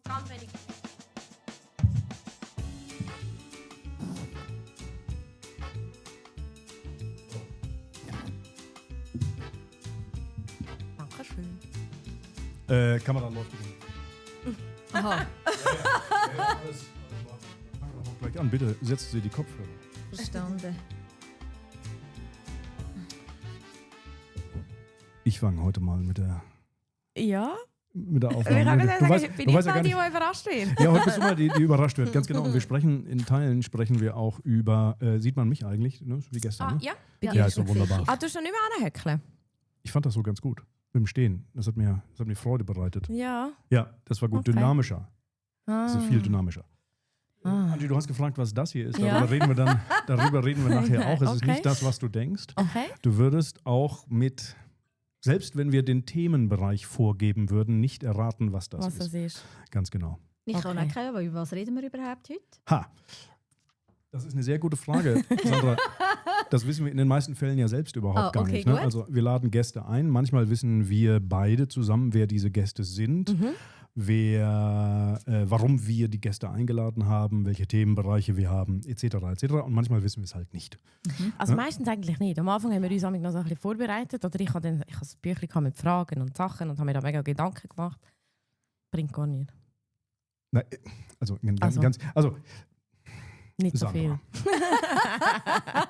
Ganz wenig. Dankeschön. Kamera läuft übrigens. Aha, Fangen wir doch gleich an. Bitte setzen Sie die Kopfhörer. verstanden. Ich fange heute mal mit der Ja? Aufnahme. Ich habe Du gesagt, weißt- bin du ich weißt ja mal gar die, nicht- die überrascht wird. Ja, heute bist du mal die überrascht wird. Ganz genau. Und wir sprechen, in Teilen sprechen wir auch über, sieht man mich eigentlich? Ne? Wie gestern, ne? Ja. Ja, ist so wunderbar. Ah, du hast noch nicht mehr anhöckeln? Ich fand das so ganz gut. Mit dem Stehen. Das hat mir Freude bereitet. Ja. Ja, das war gut. Okay. Dynamischer. Ah. Das ist viel dynamischer. Ah. Angie, du hast gefragt, was das hier ist. Ja. Darüber reden wir nachher auch. Es ist Okay. nicht das, was du denkst. Okay. Du würdest auch selbst wenn wir den Themenbereich vorgeben würden, nicht erraten, was das Was ist. das ist. Ganz genau. Ich kann Okay. auch keine, aber über was reden wir überhaupt heute? Ha! Das ist eine sehr gute Frage, Sandra. Das wissen wir in den meisten Fällen ja selbst überhaupt gar Okay, nicht. Ne? gut. Also wir laden Gäste ein. Manchmal wissen wir beide zusammen, wer diese Gäste sind, warum wir die Gäste eingeladen haben, welche Themenbereiche wir haben, etc. etc. Und manchmal wissen wir es halt nicht. Also Ja. meistens eigentlich nicht. Am Anfang haben wir uns noch so ein bisschen vorbereitet. Oder ich habe ein Büchlein mit Fragen und Sachen und habe mir da mega Gedanken gemacht. Bringt gar nicht. Na, also Nicht so Sandra. viel.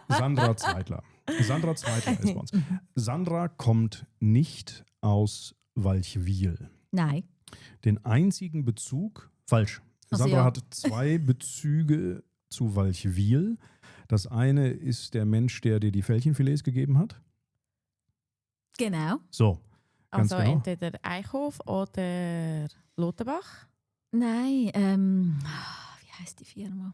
Sandra Zeitler. Sandra Zeitler ist bei uns. Sandra kommt nicht aus Walchwil. Nein. Den einzigen Bezug, falsch. Also Sandra ja. hat 2 Bezüge zu Walchwil. Das eine ist der Mensch, der dir die Fällchenfilets gegeben hat. Genau. So, ganz Also genau. entweder Eichhof oder Lotenbach. Nein, wie heisst die Firma?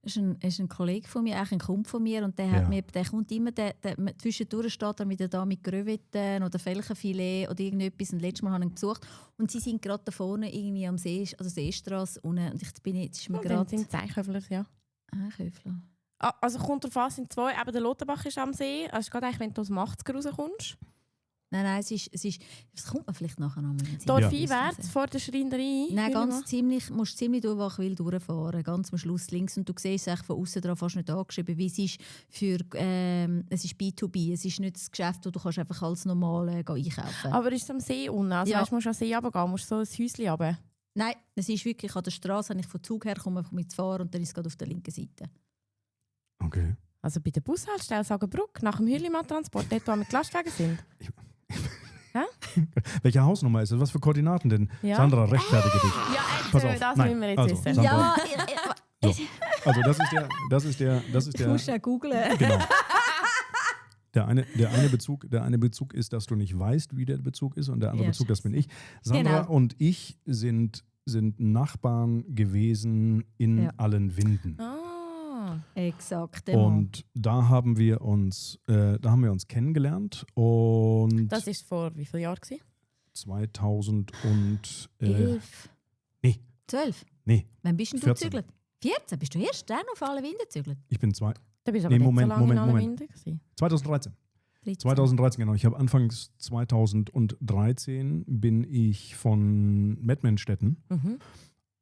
Das ist ein Kollege von mir, eigentlich ein Kumpel von mir. Und der, Ja. der kommt immer, zwischendurch steht er mit der Dame mit Gröwetten oder Felchenfilet oder irgendetwas. Und letztes Mal habe ich ihn besucht. Und sie sind gerade da vorne irgendwie am See, also Seestrasse unten. Und jetzt ist mir Dann gerade... sind es Eichhöfler, ja. Köfler. Ah, also kommt drauf an, sind 2. Eben der Lotenbach ist am See. Also gerade eigentlich, wenn du aus dem 80er rauskommst. Nein, es ist... Das kommt man vielleicht nachher noch mal. Dort Ja. einwärts, vor der Schreinerei. Nein, irgendwo. musst ziemlich durch Wachwil durchfahren, ganz am Schluss links. Und du siehst es von außen dran fast nicht angeschrieben, weil es ist es ist B2B, es ist nicht das Geschäft, wo du kannst einfach als normal einkaufen. Aber ist es am See unten? Also Ja. weißt, du musst am See runtergehen, musst so ein Häuschen runter. Nein, es ist wirklich an der Straße, wenn ich vom Zug herkomme, mit fahren und dann ist es gerade auf der linken Seite. Okay. Also bei der Bushaltestelle Sagenbrück, nach dem Hürlimann-Transport, dort, wo wir die Lastwagen sind. Welche Hausnummer ist das? Was für Koordinaten denn? Ja. Sandra, rechtfertige dich. Ja, Pass auf. das Nein, müssen wir jetzt also, wissen. Sandra. Ja, Also das ist der. du musst ja googlen. Genau. Der eine Bezug ist, dass du nicht weißt, wie der Bezug ist, und der andere Ja, Bezug, das bin ich. Sandra Genau. und ich sind Nachbarn gewesen in Ja. Allenwinden. Ah, Exakt. Und da haben wir uns kennengelernt und das war vor wie vielen Jahren? 2000 und 11. nee. 12. Nee, Wann bist denn du 14. gezügelt? 14? Bist du erst dann auf alle Winde gezügelt? ich bin Da bist du Nee, aber Moment, nicht so lange Moment, in Allenwinden gewesen. 2013. 13. 2013, genau. Ich habe anfangs 2013 bin ich von Mettmannstetten Mhm.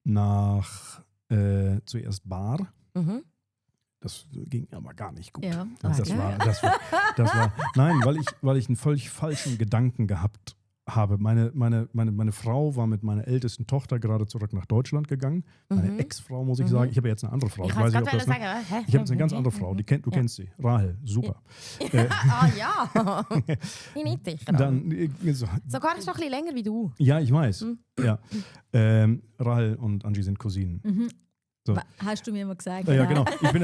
nach zuerst Bar. Mhm. Das ging aber gar nicht gut. Ja, das okay. war nein, weil ich einen völlig falschen Gedanken gehabt habe. Meine Frau war mit meiner ältesten Tochter gerade zurück nach Deutschland gegangen. Meine Ex-Frau, muss ich sagen. Ich habe jetzt eine andere Frau. Ich weiß wollte nicht, ob gerade das sagen, hä? ich habe jetzt eine ganz andere Frau. Du kennst sie. Rahel. Super. Ah ja. Ich nicht sicher. Dann, Sogar ist noch ein bisschen länger wie du. ja, ich weiß. Ja. Rahel und Angie sind Cousinen. So. Hast du mir mal gesagt? Ja, genau. Ich bin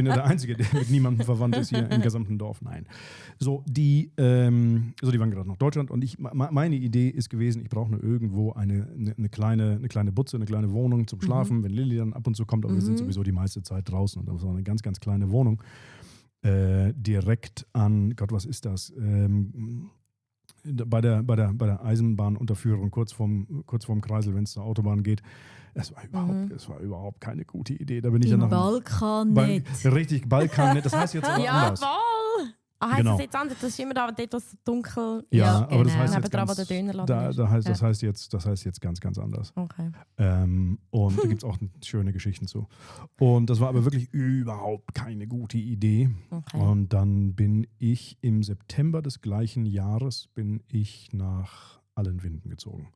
ja der Einzige, der mit niemandem verwandt ist hier im gesamten Dorf. Nein. So, die waren gerade nach Deutschland und meine Idee ist gewesen, ich brauche nur irgendwo eine kleine Butze, eine kleine Wohnung zum Schlafen, wenn Lilly dann ab und zu kommt, aber wir sind sowieso die meiste Zeit draußen und das war eine ganz, ganz kleine Wohnung. Direkt an, Gott, was ist das? Bei der Eisenbahnunterführung, kurz vorm Kreisel, wenn es zur Autobahn geht. Es war überhaupt keine gute Idee. Da bin ich Im dann Balkan nicht. Richtig, Balkan nicht. Das heißt jetzt aber anders. Jawohl! Heisst Genau. das jetzt anders? Das ist immer da, dort, was dunkel Ja, Ja, aber das genau. heißt jetzt Nebendran, wo ganz, der Dönerladen da, ist. da heißt, Ja. das heißt jetzt ganz, ganz anders. Okay. Und da gibt es auch schöne Geschichten zu. Und das war aber wirklich überhaupt keine gute Idee. Okay. Und dann bin ich im September des gleichen Jahres nach Allenwinden gezogen.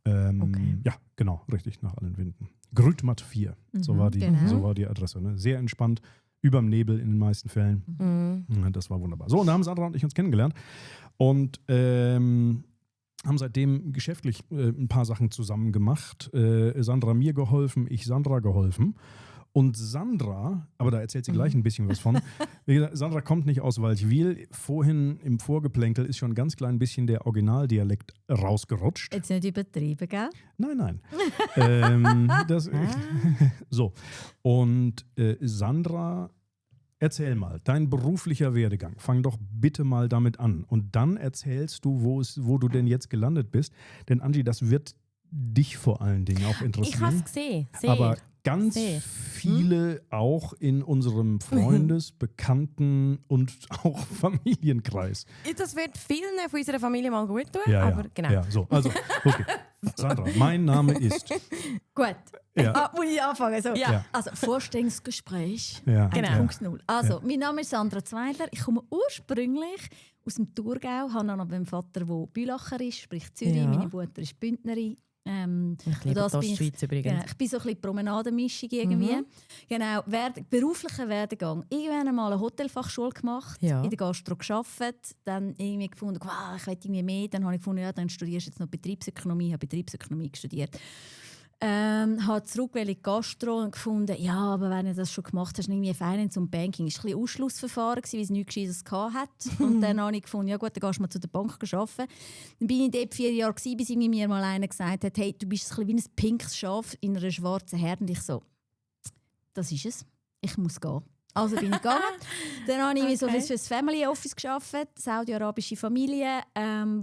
Okay. Ja, genau, richtig, nach Allenwinden. Grütmatt 4, so war die Adresse. Ne? Sehr entspannt, überm Nebel in den meisten Fällen. Mhm. Ja, das war wunderbar. So, und da haben Sandra und ich uns kennengelernt und haben seitdem geschäftlich ein paar Sachen zusammen gemacht. Sandra mir geholfen, ich Sandra geholfen. Und Sandra, aber da erzählt sie gleich ein bisschen was von. Wie gesagt, Sandra kommt nicht aus Walchwil. Vorhin im Vorgeplänkel ist schon ein ganz klein bisschen der Originaldialekt rausgerutscht. Jetzt nicht übertrieben, gell? Nein. So. Und Sandra, erzähl mal, dein beruflicher Werdegang. Fang doch bitte mal damit an. Und dann erzählst du, wo du denn jetzt gelandet bist. Denn Angie, das wird dich vor allen Dingen auch Ich habe interessieren. es gesehen. Sehr. Aber ganz Sehr. viele auch in unserem Freundes-, Bekannten- und auch Familienkreis. Das wird vielen von unserer Familie mal gut tun. Ja, aber genau. ja, so. Also, okay. Sandra, mein Name ist. Gut. Ja. Muss ich anfangen? So. Ja. Also, Vorstellungsgespräch. Ja. Genau. 1.0. Also, mein Name ist Sandra Zweidler. Ich komme ursprünglich aus dem Thurgau. Ich habe noch beim Vater, der Bülacher ist, sprich Zürich. Ja. Meine Mutter ist Bündnerin. Ich liebe die Ostschweiz übrigens. Genau, ich bin so ein bisschen Promenadenmischung irgendwie. Genau, beruflicher Werdegang. Irgendwann mal eine Hotelfachschule gemacht, Ja. in der Gastro gearbeitet, dann irgendwie gefunden, wow, ich will irgendwie mehr. Dann habe ich gefunden, ja, dann studierst du jetzt noch Betriebsökonomie. Ich habe Betriebsökonomie studiert. Habe zurück in die Gastro und gefunden, ja, aber wenn du das schon gemacht hast, irgendwie Finance und Banking, ist ein bisschen Ausschlussverfahren gewesen, weil es nichts Gescheites hatte. Und dann habe ich gefunden, ja gut, dann gehst du mal zu der Bank arbeiten. Dann bin ich dort 4 Jahre gewesen, bis irgendwie mir mal einer gesagt hat, hey, du bist ein bisschen wie ein pinkes Schaf in einer schwarzen Herde. Und ich so, das ist es, ich muss gehen. Also bin ich gegangen. Dann habe ich irgendwie so für das Family Office gearbeitet, saudi-arabische Familie,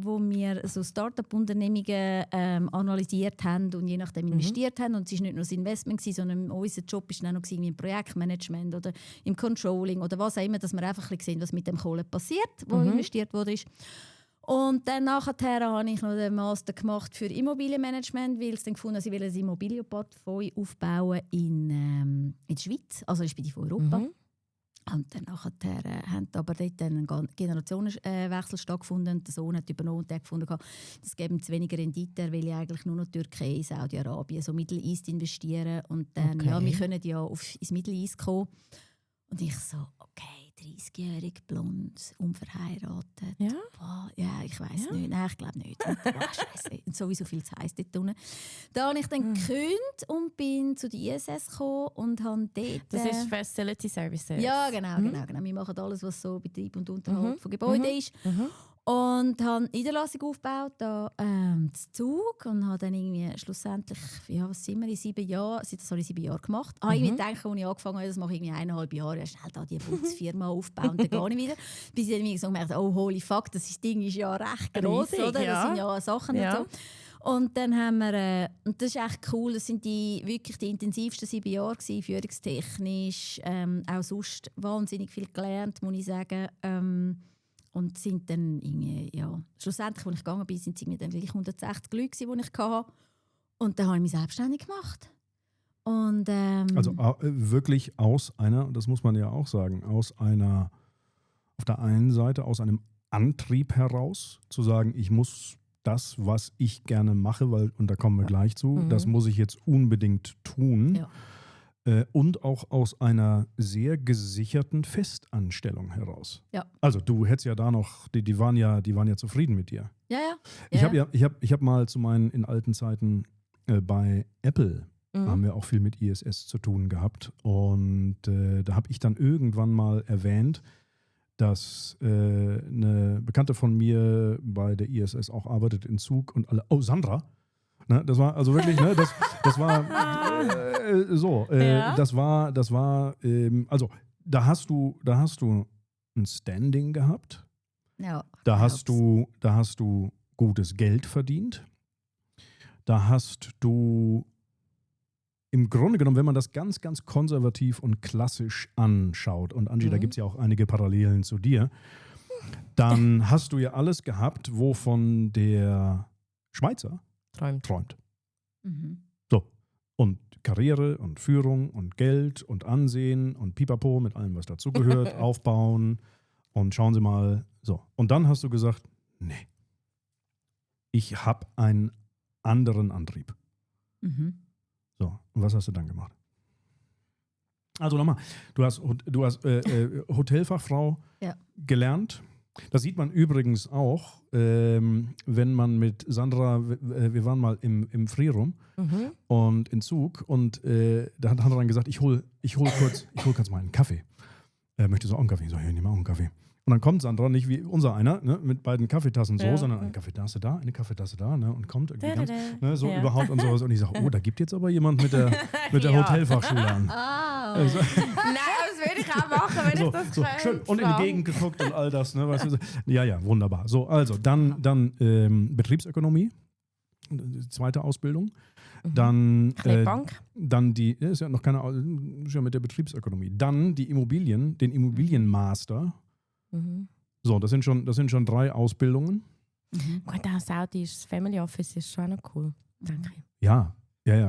wo wir so Start-up-Unternehmungen analysiert haben und je nachdem investiert haben. Und es war nicht nur das Investment, sondern unser Job war dann noch irgendwie im Projektmanagement oder im Controlling oder was auch immer, dass wir einfach ein bisschen sehen, was mit dem Kohle passiert, wo investiert wurde. Und dann nachher habe ich noch den Master gemacht für Immobilienmanagement, weil ich dann gefunden habe, ich will ein Immobilienportfolio aufbauen in der Schweiz, also ich bin von Europa. Und dann nachher hat aber dort ein Generationenwechsel stattgefunden. Der Sohn hat übernommen und der gefunden, das geben zu weniger Rendite, weil ich eigentlich nur noch Türkei, Saudi-Arabien, so Middle East investieren. Und dann, ja, wir können ja ins Middle East kommen. Und ich so, okay, 30-jährig, blond, unverheiratet. Ja? Boah, ja, ich weiss nicht. Nein, ich glaube nicht. Und, Scheiße. Und sowieso viel zu heiß dort unten. Da habe ich dann gekündigt und bin zu der ISS gekommen und habe dort... Das ist Facility Services. Ja, genau. Wir machen alles, was so Betrieb und Unterhalt von Gebäuden ist. Und habe Niederlassung aufgebaut, da zu Zug. Und habe dann irgendwie schlussendlich, ja, was sind wir, in 7 Jahren, das habe ich 7 Jahre gemacht. Ich gedacht, als ich angefangen habe, das mache ich irgendwie 1,5 Jahre, ja, schnell da die Putzfirma aufbauen und dann gehe ich wieder. Bis ich dann irgendwie so gemerkt habe, oh holy fuck, das Ding ist ja recht gross, riesig, oder? ja. Das sind ja Sachen und so. Und dann haben wir, und das ist echt cool, das sind wirklich die intensivsten 7 Jahre gewesen, führungstechnisch, auch sonst wahnsinnig viel gelernt, muss ich sagen. Und sind dann irgendwie, ja, schlussendlich, als ich gegangen bin, sind es irgendwie dann gleich 160 Leute, die ich hatte. Und dann habe ich mich selbstständig gemacht. Und, Also wirklich aus einer, das muss man ja auch sagen, auf der einen Seite aus einem Antrieb heraus, zu sagen, ich muss das, was ich gerne mache, und da kommen wir gleich zu, das muss ich jetzt unbedingt tun. Ja. Und auch aus einer sehr gesicherten Festanstellung heraus. Ja. Also du hättest ja da noch, die waren ja zufrieden mit dir. Ja. Ich hab mal zu meinen in alten Zeiten bei Apple haben wir auch viel mit ISS zu tun gehabt. Und da habe ich dann irgendwann mal erwähnt, dass eine Bekannte von mir bei der ISS auch arbeitet in Zug und alle, oh Sandra, ne, das war also wirklich, ne, das war das war, also da hast du ein Standing gehabt, Ja, da hast du gutes Geld verdient, da hast du im Grunde genommen, wenn man das ganz, ganz konservativ und klassisch anschaut, und Angie, da gibt es ja auch einige Parallelen zu dir, dann hast du ja alles gehabt, wovon der Schweizer träumt. Mhm. So. Und Karriere und Führung und Geld und Ansehen und Pipapo mit allem, was dazugehört, aufbauen und schauen Sie mal. So. Und dann hast du gesagt, nee, ich habe einen anderen Antrieb. Mhm. So, und was hast du dann gemacht? Also nochmal, du hast Hotelfachfrau gelernt. Das sieht man übrigens auch, wenn man mit Sandra, wir waren mal im Freeroom und in Zug und da hat Sandra dann gesagt, ich hol kurz mal einen Kaffee. Möchtest du auch einen Kaffee? Ich so, ja, ich nehme auch einen Kaffee. Und dann kommt Sandra nicht wie unser einer, ne, mit beiden Kaffeetassen so, sondern eine Kaffeetasse da, eine Kaffeetasse da, ne, und kommt irgendwie ganz, ne, so überhaupt und sowas. Und ich sage, oh, da gibt jetzt aber jemand mit der Hotelfachschule an. Also, nein, das würde ich auch machen, wenn ich das könnte. Schön. Und in die Gegend geguckt und all das. Ne, weißt du, ja, wunderbar. So, also dann Betriebsökonomie, zweite Ausbildung. Dann, Bank. Dann ist ja noch keine, ist ja mit der Betriebsökonomie. Dann den Immobilienmaster. So, das sind schon 3 Ausbildungen. Gut, auch saudisches Family Office ist schon noch cool, denke ich. Ja,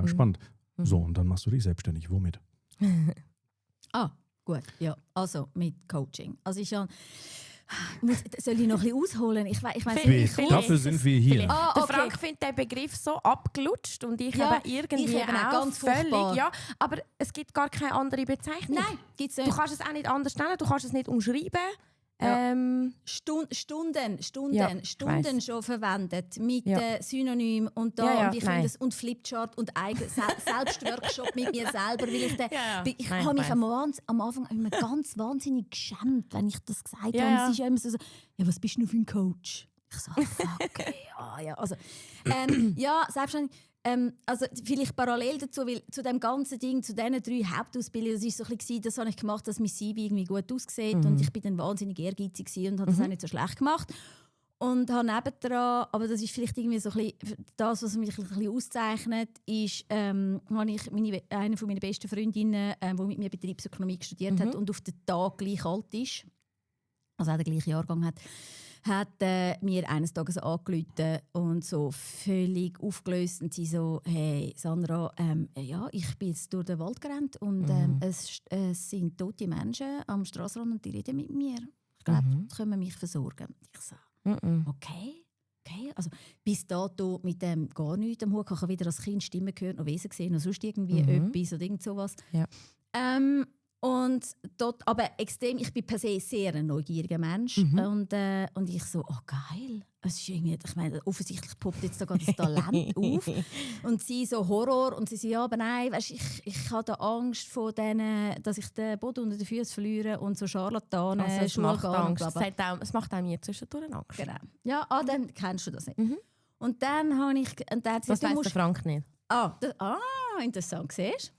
spannend. So, und dann machst du dich selbstständig. Womit? Gut, ja. Also mit Coaching. Also soll ich noch ein bisschen ausholen? Ich weiss, Dafür sind wir hier. Der Frank findet den Begriff so abgelutscht und ich habe irgendwie auch ganz völlig. furchtbar. Ja, aber es gibt gar keine andere Bezeichnung. Nein, gibt's nicht. Du kannst es auch nicht anders nennen, du kannst es nicht umschreiben. Ja. Stunden schon verwendet mit Synonym und da und ich finde das und Flipchart und Selbstworkshop mit mir selber, weil ich habe mich am Anfang immer ganz wahnsinnig geschämt, wenn ich das gesagt habe. Und es ist ja immer so, ja, was bist du für ein Coach? Ich so, fuck, also selbstverständlich. Also vielleicht parallel dazu, weil zu dem ganzen Ding, zu diesen 3 Hauptausbildungen, das war so ein bisschen, das habe ich gemacht, dass mein CV irgendwie gut aussieht und ich bin dann wahnsinnig ehrgeizig und habe das auch nicht so schlecht gemacht. Und habe nebendran, aber das ist vielleicht irgendwie so ein bisschen das, was mich ein bisschen auszeichnet, ist, habe ich eine von meiner besten Freundinnen, die mit mir Betriebsökonomie studiert hat und auf den Tag gleich alt ist, also auch den gleichen Jahrgang hat mir eines Tages angerufen und so völlig aufgelöst und sie so, hey Sandra, ich bin jetzt durch den Wald gerannt und es sind tote Menschen am Strassenrand und die reden mit mir. Ich glaube, die können mich versorgen. Ich so, okay. Also bis dato mit dem gar nichts am Hut. Ich habe weder als Kind Stimmen gehört, noch Wesen gesehen, noch sonst irgendwie etwas oder irgend sowas. Ja. Und dort, aber extrem, ich bin per se sehr ein neugieriger Mensch und ich so, oh geil, es ist irgendwie, ich meine, offensichtlich poppt jetzt da gerade das Talent auf und sie so Horror und sie so, ja, aber nein, weißt, ich habe da Angst vor denen, dass ich den Boden unter den Füßen verliere und so Scharlatanen, also es macht Angst, es macht auch mir zwischendurch Angst. Genau. Ja, dann kennst du das nicht. Und dann habe ich, das weiss der Frank nicht. Interessant, siehst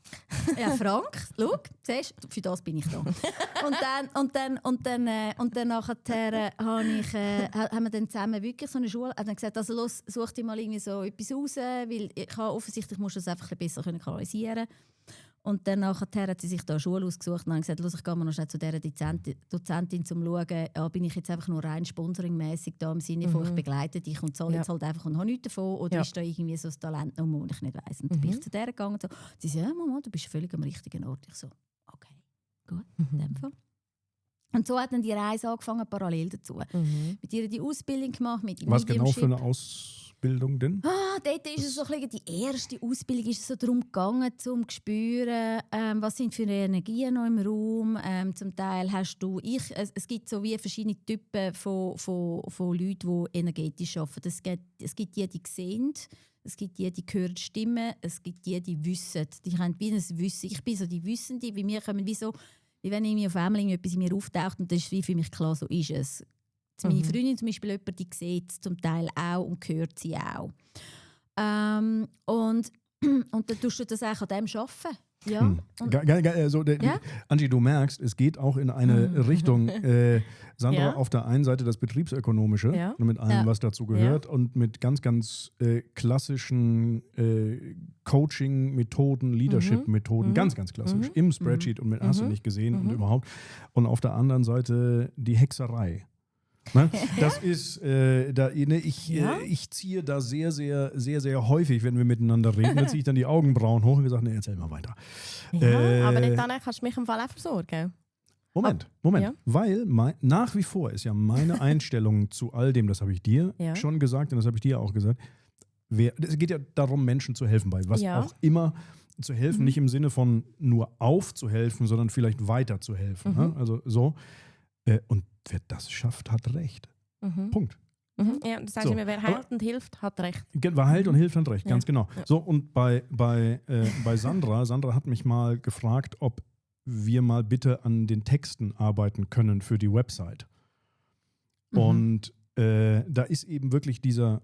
du? Ja, Frank, schau, siehst du, für das bin ich da. Und dann nachher haben wir dann zusammen wirklich so eine Schule, hat dann gesagt, also los, such dir mal irgendwie so etwas raus, weil offensichtlich musst du das einfach ein bisschen besser kanalisieren können. Und dann nachher hat sie sich da eine Schule ausgesucht und hat gesagt, los, ich gehe mal noch schnell zu dieser Dozentin, um zu schauen, bin ich jetzt einfach nur rein sponsoringmäßig da im Sinne von, ich begleite dich und zahle jetzt halt einfach und habe nichts davon. Oder ist da irgendwie so ein Talent noch, das ich nicht weiss. Und dann bin ich zu der gegangen und so. Sie sagt, ja Mama, du bist völlig am richtigen Ort. Ich so, okay, gut, in dem Fall. Und so hat dann die Reise angefangen, parallel dazu. Mit ihr die Ausbildung gemacht, mit Was genau für eine Ausbildung denn? Dort ist es so ein bisschen, die erste Ausbildung ist so darum gegangen, um zu spüren, was sind für Energien noch im Raum. Zum Teil hast du, es gibt so wie verschiedene Typen von Leuten, die energetisch arbeiten. Es gibt die, die sehen, es gibt die, die hören Stimmen, es gibt die, die wissen. Die haben wie ein Wissen. Ich bin so die Wissende, bei mir kommen wie so, wie wenn irgendwie auf einmal etwas in mir auftaucht und das ist wie für mich klar, so ist es. Meine Freundin zum Beispiel, jemand, die sieht es zum Teil auch und hört sie auch. Und dann tust du das auch an dem arbeiten. Ja. Ja? Angie, du merkst, es geht auch in eine Richtung, Sandra, Ja. auf der einen Seite das Betriebsökonomische, Ja. mit allem, Ja. was dazu gehört, und mit ganz, ganz klassischen Coaching-Methoden, Leadership-Methoden, ganz, ganz klassisch, im Spreadsheet und mit hast du nicht gesehen und überhaupt. Und auf der anderen Seite die Hexerei. Ne? Das ist, ich ziehe da sehr, sehr, sehr, sehr häufig, wenn wir miteinander reden, da ziehe ich dann die Augenbrauen hoch und gesagt, nee, erzähl mal weiter. Ja, aber nicht dann kannst du mich im Fall auch versorgen. Moment. Ja. Weil nach wie vor ist ja meine Einstellung zu all dem, das habe ich dir schon gesagt und das habe ich dir auch gesagt, es geht ja darum, Menschen zu helfen, bei was auch immer zu helfen, nicht im Sinne von nur aufzuhelfen, sondern vielleicht weiter zu helfen. Ne? Also so. Und wer das schafft, hat Recht. Punkt. Ja, das heißt immer, wer heilt und hilft, hat recht. Wer heilt und hilft, hat Recht, ganz genau. Ja. So, und bei Sandra hat mich mal gefragt, ob wir mal bitte an den Texten arbeiten können für die Website. Und da ist eben wirklich dieser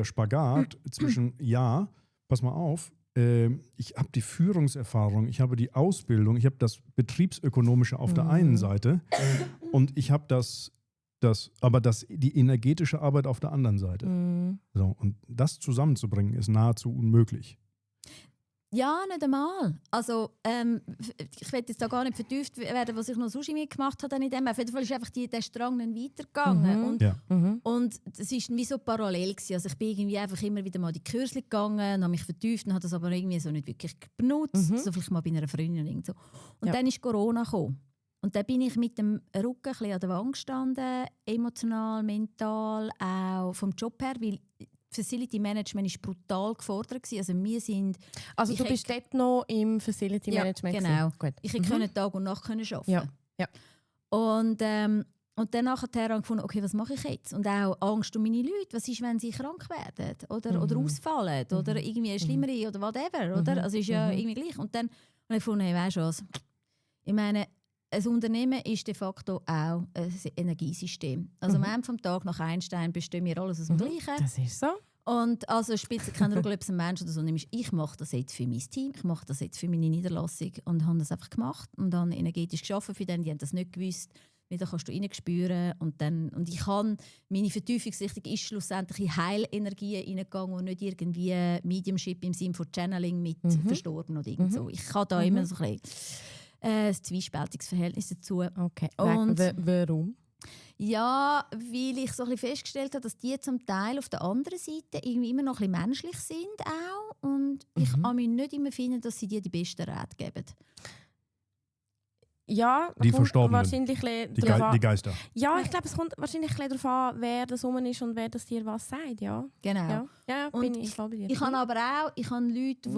Spagat zwischen, ja, pass mal auf, ich habe die Führungserfahrung, ich habe die Ausbildung, ich habe das Betriebsökonomische auf der einen Seite und ich habe die energetische Arbeit auf der anderen Seite. So, und das zusammenzubringen ist nahezu unmöglich. Ja, nicht einmal. Also, ich will jetzt da gar nicht vertieft werden, was ich noch sonst mitgemacht habe in dem. Auf jeden Fall ist einfach der Strang dann weitergegangen. Und es war wie so parallel gewesen. Also ich bin irgendwie einfach immer wieder mal die Kurse gegangen, habe mich vertieft und habe das aber irgendwie so nicht wirklich benutzt. So vielleicht mal bei einer Freundin. Und so. Und dann ist Corona gekommen. Und dann bin ich mit dem Rücken ein bisschen an der Wand gestanden, emotional, mental, auch vom Job her, weil Facility Management war brutal gefordert. Also wir sind... Also du bist dort noch im Facility Management? Genau. Gut. Ich konnte Tag und Nacht arbeiten. Ja. Und dann nachher habe ich gefunden, okay, was mache ich jetzt? Und auch Angst um meine Leute. Was ist, wenn sie krank werden? Oder ausfallen? Oder irgendwie schlimmere oder whatever? Oder? Also ist ja irgendwie gleich. Und dann habe ich gefunden, hey, weißt du was? Ich meine, ein Unternehmen ist de facto auch ein Energiesystem. Also am Ende des Tages nach Einstein bestehen wir alles aus dem Gleichen. Das ist so. Und also spielt es keine Rolle, ob es ein Mensch oder so ist. Ich mache das jetzt für mein Team, ich mache das jetzt für meine Niederlassung und habe das einfach gemacht und habe energetisch gearbeitet für den, die haben das nicht gewusst. Da kannst du reinspüren und ich kann, meine Vertiefungsrichtung ist schlussendlich in Heilenergien reingegangen und nicht irgendwie Mediumship im Sinne von Channeling mit Verstorbenen oder irgend so. Ich habe da immer so ein zwiespältiges Verhältnis dazu. Okay. Und warum? Ja, weil ich so ein bisschen festgestellt habe, dass die zum Teil auf der anderen Seite irgendwie immer noch ein bisschen menschlich sind auch. Und ich kann mich nicht immer finden, dass sie dir die besten Räte geben. Ja, die Verstorbenen, wahrscheinlich die Geister. Ja, ich glaube, es kommt wahrscheinlich darauf an, wer das rum ist und wer das dir was sagt. Ja. Genau. Ja, bin ich voll bei dir. Ich habe aber auch Leute,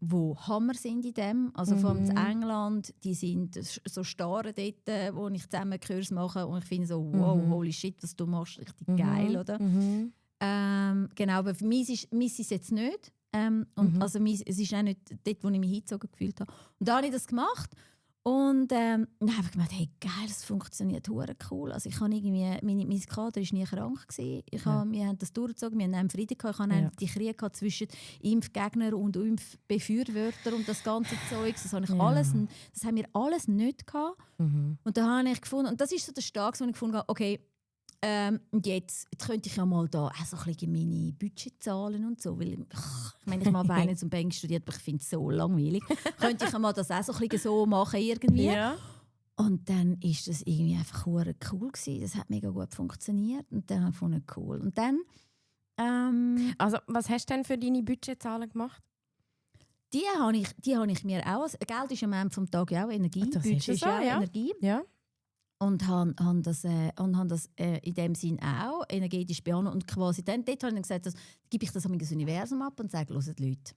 die Hammer sind in dem. Also vor allem in England, die sind so starre dort, wo ich zusammen Kurs mache und ich finde so, wow, holy shit, was du machst, richtig geil, oder? Genau, aber für mich ist es jetzt nicht. Also es ist auch nicht dort, wo ich mich hingezogen gefühlt habe. Und da habe ich das gemacht. Und dann habe ich gedacht, hey, geil, das funktioniert hure cool. Also ich habe irgendwie, mein Kader war nie krank gewesen. Wir haben das durchgezogen, wir haben einen Frieden gehabt. Ich hatte die Kriege zwischen Impfgegnern und Impfbefürwortern und das ganze Zeug. Das haben wir alles nicht gehabt. Und da habe ich gefunden, und das ist so der Tag, wo ich gefunden habe, okay, und jetzt könnte ich ja mal da auch so ein bisschen meine Budgetzahlen und so, weil ich meine, ich habe Finance und Banking studiert, aber ich finde es so langweilig. Könnte ich ja mal das auch so ein bisschen so machen irgendwie. Ja. Und dann ist das irgendwie einfach cool gewesen. Das hat mega gut funktioniert und dann habe ich gefunden, cool. Und dann also was hast du denn für deine Budgetzahlen gemacht? Die habe ich mir auch. Geld ist am Ende des Tages auch Energie. Das Budget ist so, auch ja. Energie. Ja. Und haben das in dem Sinn auch energetisch behandelt. Und quasi dort habe ich dann gesagt, gebe ich das an das Universum ab und sage, hört Leute.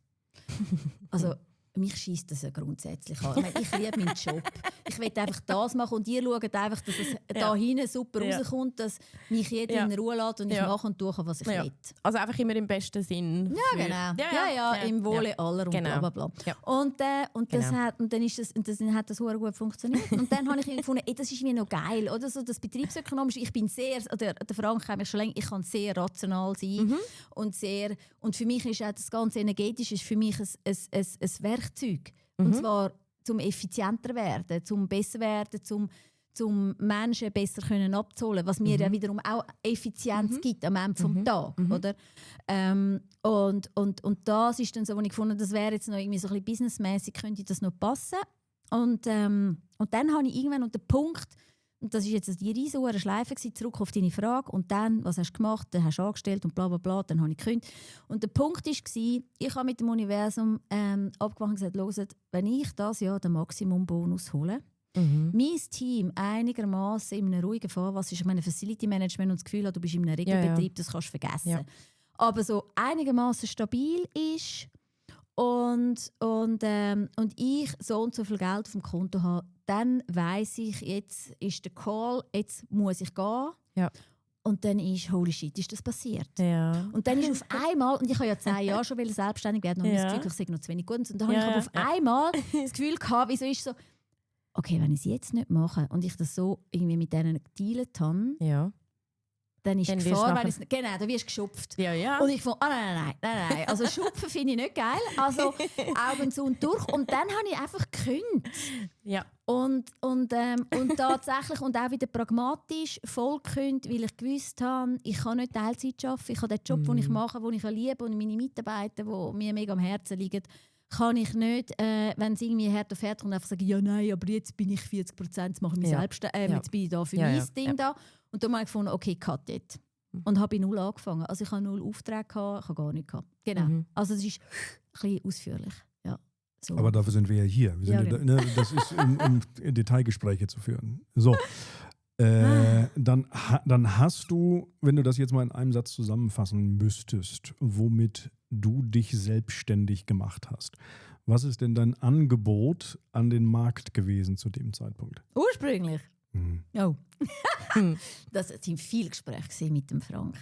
Also mich scheisst das ja grundsätzlich an. Ich meine, ich liebe meinen Job. Ich will einfach das machen und ihr schaut einfach, dass es da hinten super rauskommt, dass mich jeder in Ruhe lässt und ich mache und tue, was ich will. Also einfach immer im besten Sinn. Ja, genau. Ja, im Wohle aller und bla bla bla. Ja. Und dann hat das sehr gut funktioniert. Und dann habe ich gefunden, das ist mir noch geil. Oder so das Betriebsökonomische. Ich bin sehr, der Frank kennt mich schon länger, ich kann sehr rational sein. Und für mich ist auch das ganze Energetische ist für mich ein Werkzeug. Und zwar zum effizienter werden, zum besser werden, zum Menschen besser können abzuholen, was mir ja wiederum auch Effizienz gibt am Ende des Tages. Oder? Und das ist dann so, wo ich gefunden habe, das wäre jetzt noch irgendwie so ein bisschen businessmäßig, könnte das noch passen. Und dann habe ich irgendwann unter den Punkt, und das war jetzt die riesige Schleife, zurück auf deine Frage, und dann, was hast du gemacht, dann hast du angestellt und bla bla bla, dann habe ich gekündigt. Und der Punkt war, ich habe mit dem Universum abgemacht und gesagt, hört, wenn ich das Jahr den Maximum-Bonus hole, mein Team einigermaßen in einem ruhigen Fahrwasser ist, ich meine Facility Management und das Gefühl hat, du bist in einem Regelbetrieb, das kannst du vergessen. Ja. Aber so einigermaßen stabil ist und ich so und so viel Geld auf dem Konto habe, dann weiss ich, jetzt ist der Call, jetzt muss ich gehen. Ja. Und dann ist, holy shit, ist das passiert. Ja. Und dann ist auf einmal, und ich habe ja 10 Jahre schon selbstständig werden und das Gefühl, ich sei noch zu wenig gut. Und dann habe ich aber auf einmal das Gefühl gehabt, wieso ist so, okay, wenn ich es jetzt nicht mache und ich das so irgendwie mit denen gedealt habe, dann ist die Gefahr, wenn nicht, genau, dann wirst du geschupft. Ja. Und ich fand, nein. Also schupfen finde ich nicht geil. Also Augen zu und durch. Und dann habe ich einfach gekündigt. Ja. Und tatsächlich, und auch wieder pragmatisch, voll gekündigt, weil ich gewusst habe, ich kann nicht Teilzeit arbeiten. Ich habe den Job, den ich mache, den ich liebe, und meine Mitarbeiter, die mir mega am Herzen liegen, kann ich nicht, wenn es irgendwie Herd auf Herd kommt, einfach sagen, ja nein, aber jetzt bin ich 40%, jetzt mache ich mich selbst, jetzt bin ich da für mein Ding da. Und dann habe ich gefunden, okay, cut it. Und habe bei 0 angefangen. Also ich habe 0 Aufträge gehabt, ich habe gar nichts gehabt. Genau. Also das ist ein bisschen ausführlich. Ja, so. Aber dafür sind wir ja hier. Wir sind genau. Das ist, um Detailgespräche zu führen. So. Dann hast du, wenn du das jetzt mal in einem Satz zusammenfassen müsstest, womit du dich selbstständig gemacht hast. Was ist denn dein Angebot an den Markt gewesen zu dem Zeitpunkt? Ursprünglich? Oh. Das waren viele Gespräche mit dem Frank.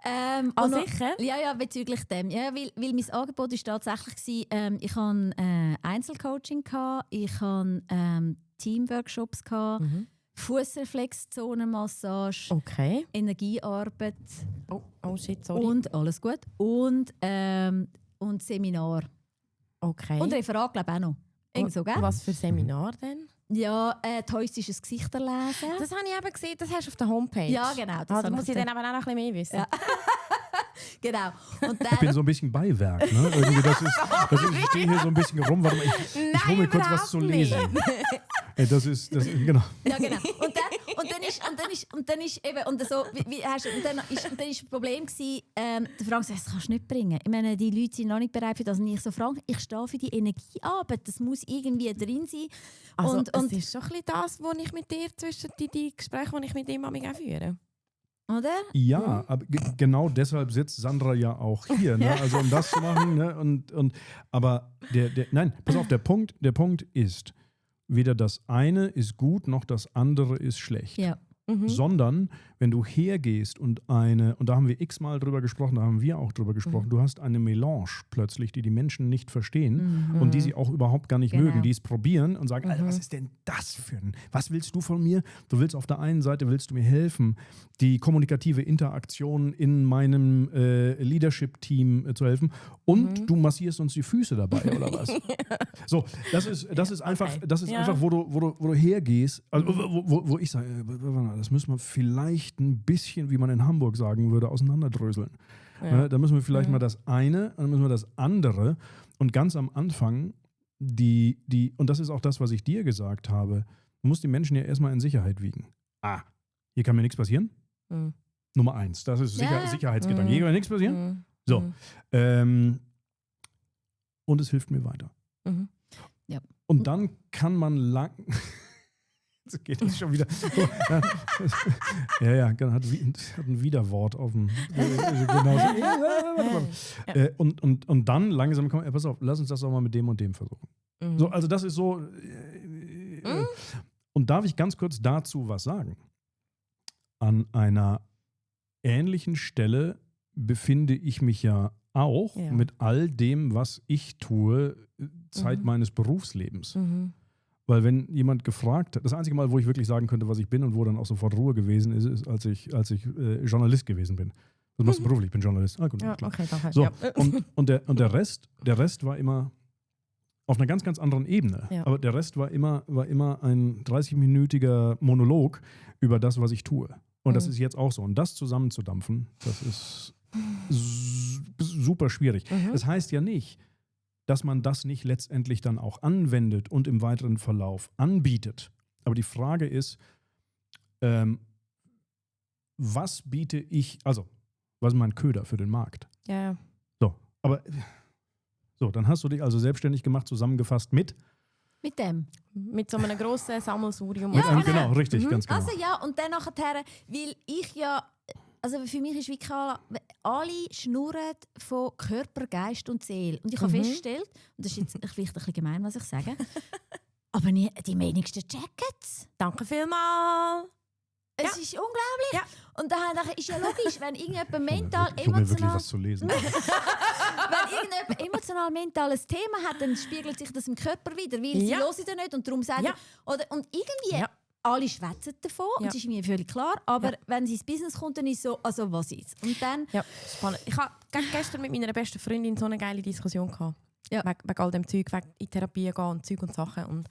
Sicher? Ja, bezüglich dem. Ja, weil mein Angebot war tatsächlich, ich hatte Einzelcoaching, ich hatte Teamworkshops, Fußreflexzonenmassage, Energiearbeit shit, sorry. Und alles gut. Und Seminar. Okay. Und Referat, glaube ich, auch noch. So, gell? Was für Seminar denn? Ja, heutisches Gesichter lesen. Das habe ich eben gesehen, das hast du auf der Homepage. Ja, genau. Da muss ich dann aber auch noch ein bisschen mehr wissen. Ja. Genau. Und dann, ich bin so ein bisschen Beiwerk. Ne? Irgendwie ich stehe hier so ein bisschen rum. Warte mal, ich hole mir kurz was zu lesen. Das ist genau. Ja, genau. Und dann ist eben, und so, dann ist das Problem gewesen, der Frank sagt, das kannst du nicht bringen. Ich meine, die Leute sind noch nicht bereit für das. Und ich so, Frank, ich stehe für die Energiearbeit. Das muss irgendwie drin sein. Also, es ist schon ein bisschen das, was ich mit dir zwischen die Gespräche, die ich mit ihm führe. Oder? Ja, aber genau deshalb sitzt Sandra ja auch hier, ne? Also um das zu machen. Ne? Aber nein, pass auf, der Punkt ist, weder das eine ist gut, noch das andere ist schlecht. Ja. Sondern, wenn du hergehst und da haben wir x-mal drüber gesprochen, da haben wir auch drüber gesprochen, du hast eine Melange plötzlich, die Menschen nicht verstehen und die sie auch überhaupt gar nicht mögen, die es probieren und sagen, Alter, was ist denn das für was willst du von mir? Du willst auf der einen Seite, willst du mir helfen, die kommunikative Interaktion in meinem Leadership-Team zu helfen und du massierst uns die Füße dabei, oder was? So, das ist einfach, einfach, wo du hergehst, also, wo ich sage, das müssen wir vielleicht ein bisschen, wie man in Hamburg sagen würde, auseinanderdröseln. Ja. Da müssen wir vielleicht mal das eine, dann müssen wir das andere. Und ganz am Anfang, und das ist auch das, was ich dir gesagt habe, du musst die Menschen ja erstmal in Sicherheit wiegen. Hier kann mir nichts passieren. Nummer 1, das ist Sicherheitsgedanke. Hier kann mir nichts passieren. So. Und es hilft mir weiter. Ja. Und dann kann man lang... Jetzt geht das schon wieder. Ja, hat ein Widerwort auf dem. Und dann langsam kommen, pass auf, lass uns das auch mal mit dem und dem versuchen. So, also das ist so. Und darf ich ganz kurz dazu was sagen? An einer ähnlichen Stelle befinde ich mich ja auch mit all dem, was ich tue, Zeit meines Berufslebens. Weil wenn jemand gefragt hat, das einzige Mal, wo ich wirklich sagen könnte, was ich bin und wo dann auch sofort Ruhe gewesen ist, als ich Journalist gewesen bin. Was machst du beruflich? Ich bin Journalist. Gut, klar. Okay, danke. So, und der Rest war immer, Auf einer ganz, ganz anderen Ebene. Ja. Aber der Rest war immer ein 30-minütiger Monolog über das, was ich tue. Und das ist jetzt auch so. Und das zusammenzudampfen, das ist super schwierig. Das heißt ja nicht, dass man das nicht letztendlich dann auch anwendet und im weiteren Verlauf anbietet. Aber die Frage ist, was biete ich, also was ist mein Köder für den Markt? Ja. So, dann hast du dich also selbstständig gemacht, zusammengefasst mit dem. Mit so einem grossen Sammelsurium. mit einem, genau, richtig, ganz genau. Also ja, und dann nachher, weil ich ja, also für mich ist wie klar, alle schnurren von Körper, Geist und Seele. Und ich habe festgestellt, und das ist jetzt vielleicht ein bisschen gemein, was ich sage, aber die wenigsten checken es. Danke vielmals. Es ist unglaublich. Ja. Und daher ist ja logisch, wenn irgendjemand mental, Ich hole mir wirklich emotional, was zu lesen. wenn irgendjemand emotional mental ein Thema hat, dann spiegelt sich das im Körper wieder, weil sie hören dann nicht und darum sagen, und irgendwie alle schwätzen davon und es ist mir völlig klar, aber wenn sie ins Business kommt, dann ist es so, also was jetzt? Und dann... Ja, spannend. Ich hatte gestern mit meiner besten Freundin so eine geile Diskussion gehabt. Ja. Wegen all dem Zeug, wegen in Therapie gehen und Zeug und Sachen. Und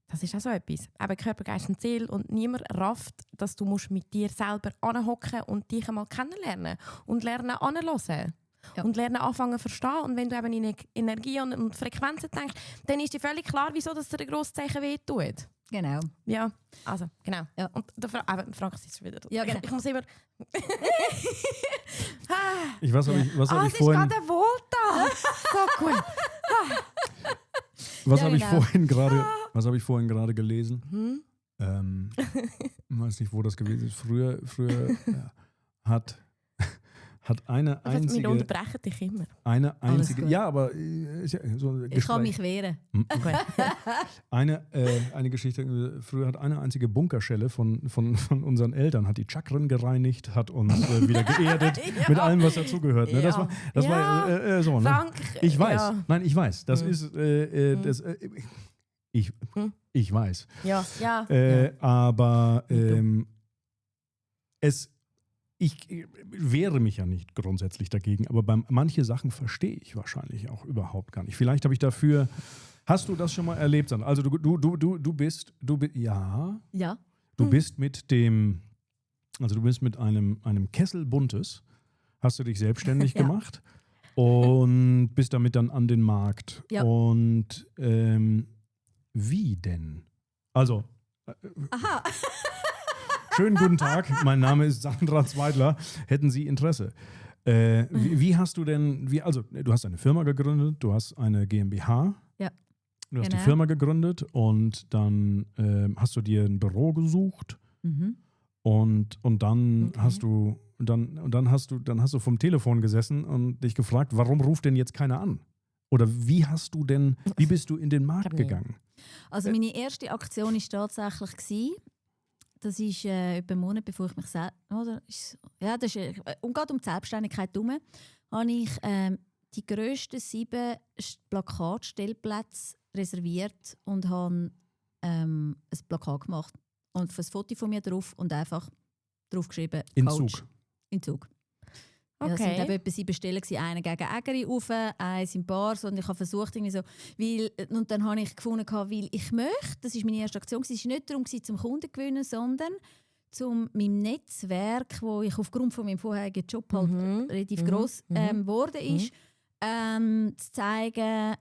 das ist auch so etwas. Eben Körper, Geist und Seele. Und niemand rafft, dass du musst mit dir selber anhocken und dich einmal kennenlernen und lernen anhören. Ja. Und lernen anfangen zu verstehen. Und wenn du eben in Energie und Frequenzen denkst, dann ist dir völlig klar, wieso dass dir ein grosses Zeichen wehtut. Genau. Ja, also, genau. Ja. Und der Frank ist wieder. Ja, genau. Ich muss immer... Was habe ich es ist vorhin... gerade ein Volta. So gut. Was Ja, habe genau. was habe ich vorhin gerade gelesen? Ich weiß nicht, wo das gewesen ist. Früher hat eine einzige... Wir unterbrechen dich immer. Eine einzige... gut. Ja, aber so ein Ich kann Gespräch. mich wehren. Okay. Eine Geschichte, früher hat eine einzige Bunkerschelle von unseren Eltern, hat die Chakren gereinigt, hat uns wieder geerdet, mit allem, was dazugehört. Ne? Das war so. Ne? Frank, Ich weiß, ja. nein, ich weiß. Das ist, ich weiß. Ja. Aber ich wehre mich ja nicht grundsätzlich dagegen, aber manche Sachen verstehe ich wahrscheinlich auch überhaupt gar nicht. Vielleicht habe ich dafür... Hast du das schon mal erlebt, Sandra? Also du bist mit einem Kessel Buntes, hast du dich selbstständig gemacht und bist damit dann an den Markt. Ja. Und wie denn? Also, Aha. schönen guten Tag, mein Name ist Sandra Zweidler. Hätten Sie Interesse? Wie hast du denn, also du hast eine Firma gegründet, du hast eine GmbH. Ja. Du hast Genau. die Firma gegründet und dann hast du dir ein Büro gesucht und dann hast du dann hast du vom Telefon gesessen und dich gefragt, warum ruft denn jetzt keiner an? Oder wie bist du in den Markt gegangen? Also meine erste Aktion war tatsächlich, das ist etwa einen Monat, bevor ich mich selbst... das ist gerade um die Selbstständigkeit herum, habe ich die grössten 7 Plakatstellplätze reserviert und habe ein Plakat gemacht. Und ein Foto von mir drauf und einfach drauf geschrieben, In Coach. Zug. In Zug. Okay. Ja, es waren etwa 7 Stellen, eine gegen Ägeri rauf, eins im Bars. Und ich habe versucht, irgendwie so, und dann habe ich gefunden, weil ich möchte, das war meine erste Aktion, es war nicht darum, zum Kunden zu gewinnen, sondern zum meinem Netzwerk, wo ich aufgrund von meinem vorherigen Job halt relativ gross geworden ist, zu zeigen,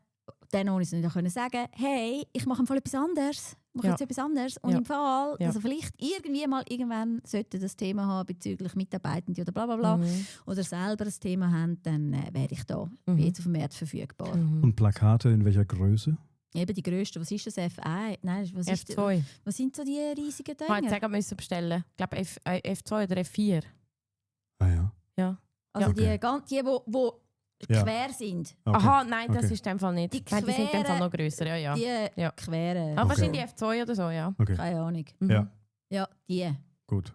dann konnte ich es nicht sagen, hey, ich mache im Fall etwas anderes. Ich mache jetzt etwas anderes. Und im Fall, dass er vielleicht irgendwann sollte das Thema haben bezüglich Mitarbeitende oder bla bla bla, oder selber ein Thema haben, dann wäre ich da jetzt auf dem Markt verfügbar. Und Plakate in welcher Größe? Eben die grössten. Was ist das? F1? Nein, was ist F2. Was sind so die riesigen Ich habe Dinge? jetzt müssen bestellen. Ich glaube F2 oder F4. Ah ja. Ja. Also okay. die Ja. quer sind. Okay. Aha, nein, das Okay. ist in dem Fall nicht. Die Nein, die sind in dem Fall queren- noch grösser. Ja. Die Ja. queren. Aber Okay. wahrscheinlich F2 oder so, ja. Okay. Keine Ahnung. Mhm. Ja, Ja, die. gut.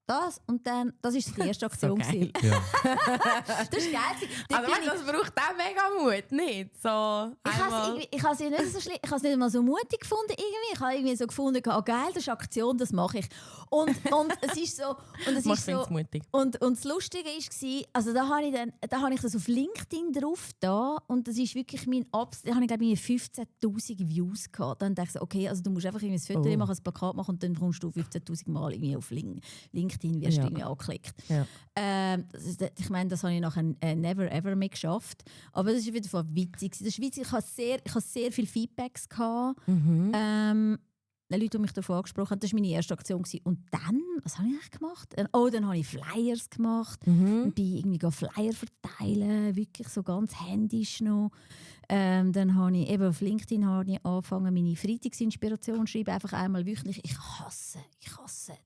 das und dann, das war die erste Aktion. So geil. Ja. Das ist geil. Also das braucht auch mega Mut, nicht? So Ich habe es nicht so schlimm, ich habe es nicht mal so mutig gefunden irgendwie. Ich habe irgendwie so gefunden, oh geil, das ist eine Aktion, das mache ich. Und es ist so, und es ist so, mutig. und das Lustige war, also da habe ich das auf LinkedIn drauf da und das ist wirklich da habe ich glaube ich 15'000 Views gehabt. Dann dachte ich so, okay, also du musst einfach irgendwie ein Foto machen, ein Plakat machen und dann kommst du 15'000 Mal irgendwie auf LinkedIn, wirst du irgendwie angeklickt. Ja. Ich meine, das habe ich nachher never ever mehr geschafft. Aber das ist wieder voll witzig. Das ist witzig. Ich hatte sehr viele Feedbacks gehabt. Leute, die mich davon angesprochen haben, das war meine erste Aktion. Und dann, was habe ich eigentlich gemacht? Dann habe ich Flyers gemacht. Bin irgendwie Flyer verteilen, wirklich so ganz händisch noch. Dann habe ich eben auf LinkedIn angefangen, meine Freitagsinspiration zu schreiben. Einfach einmal wöchentlich. Ich hasse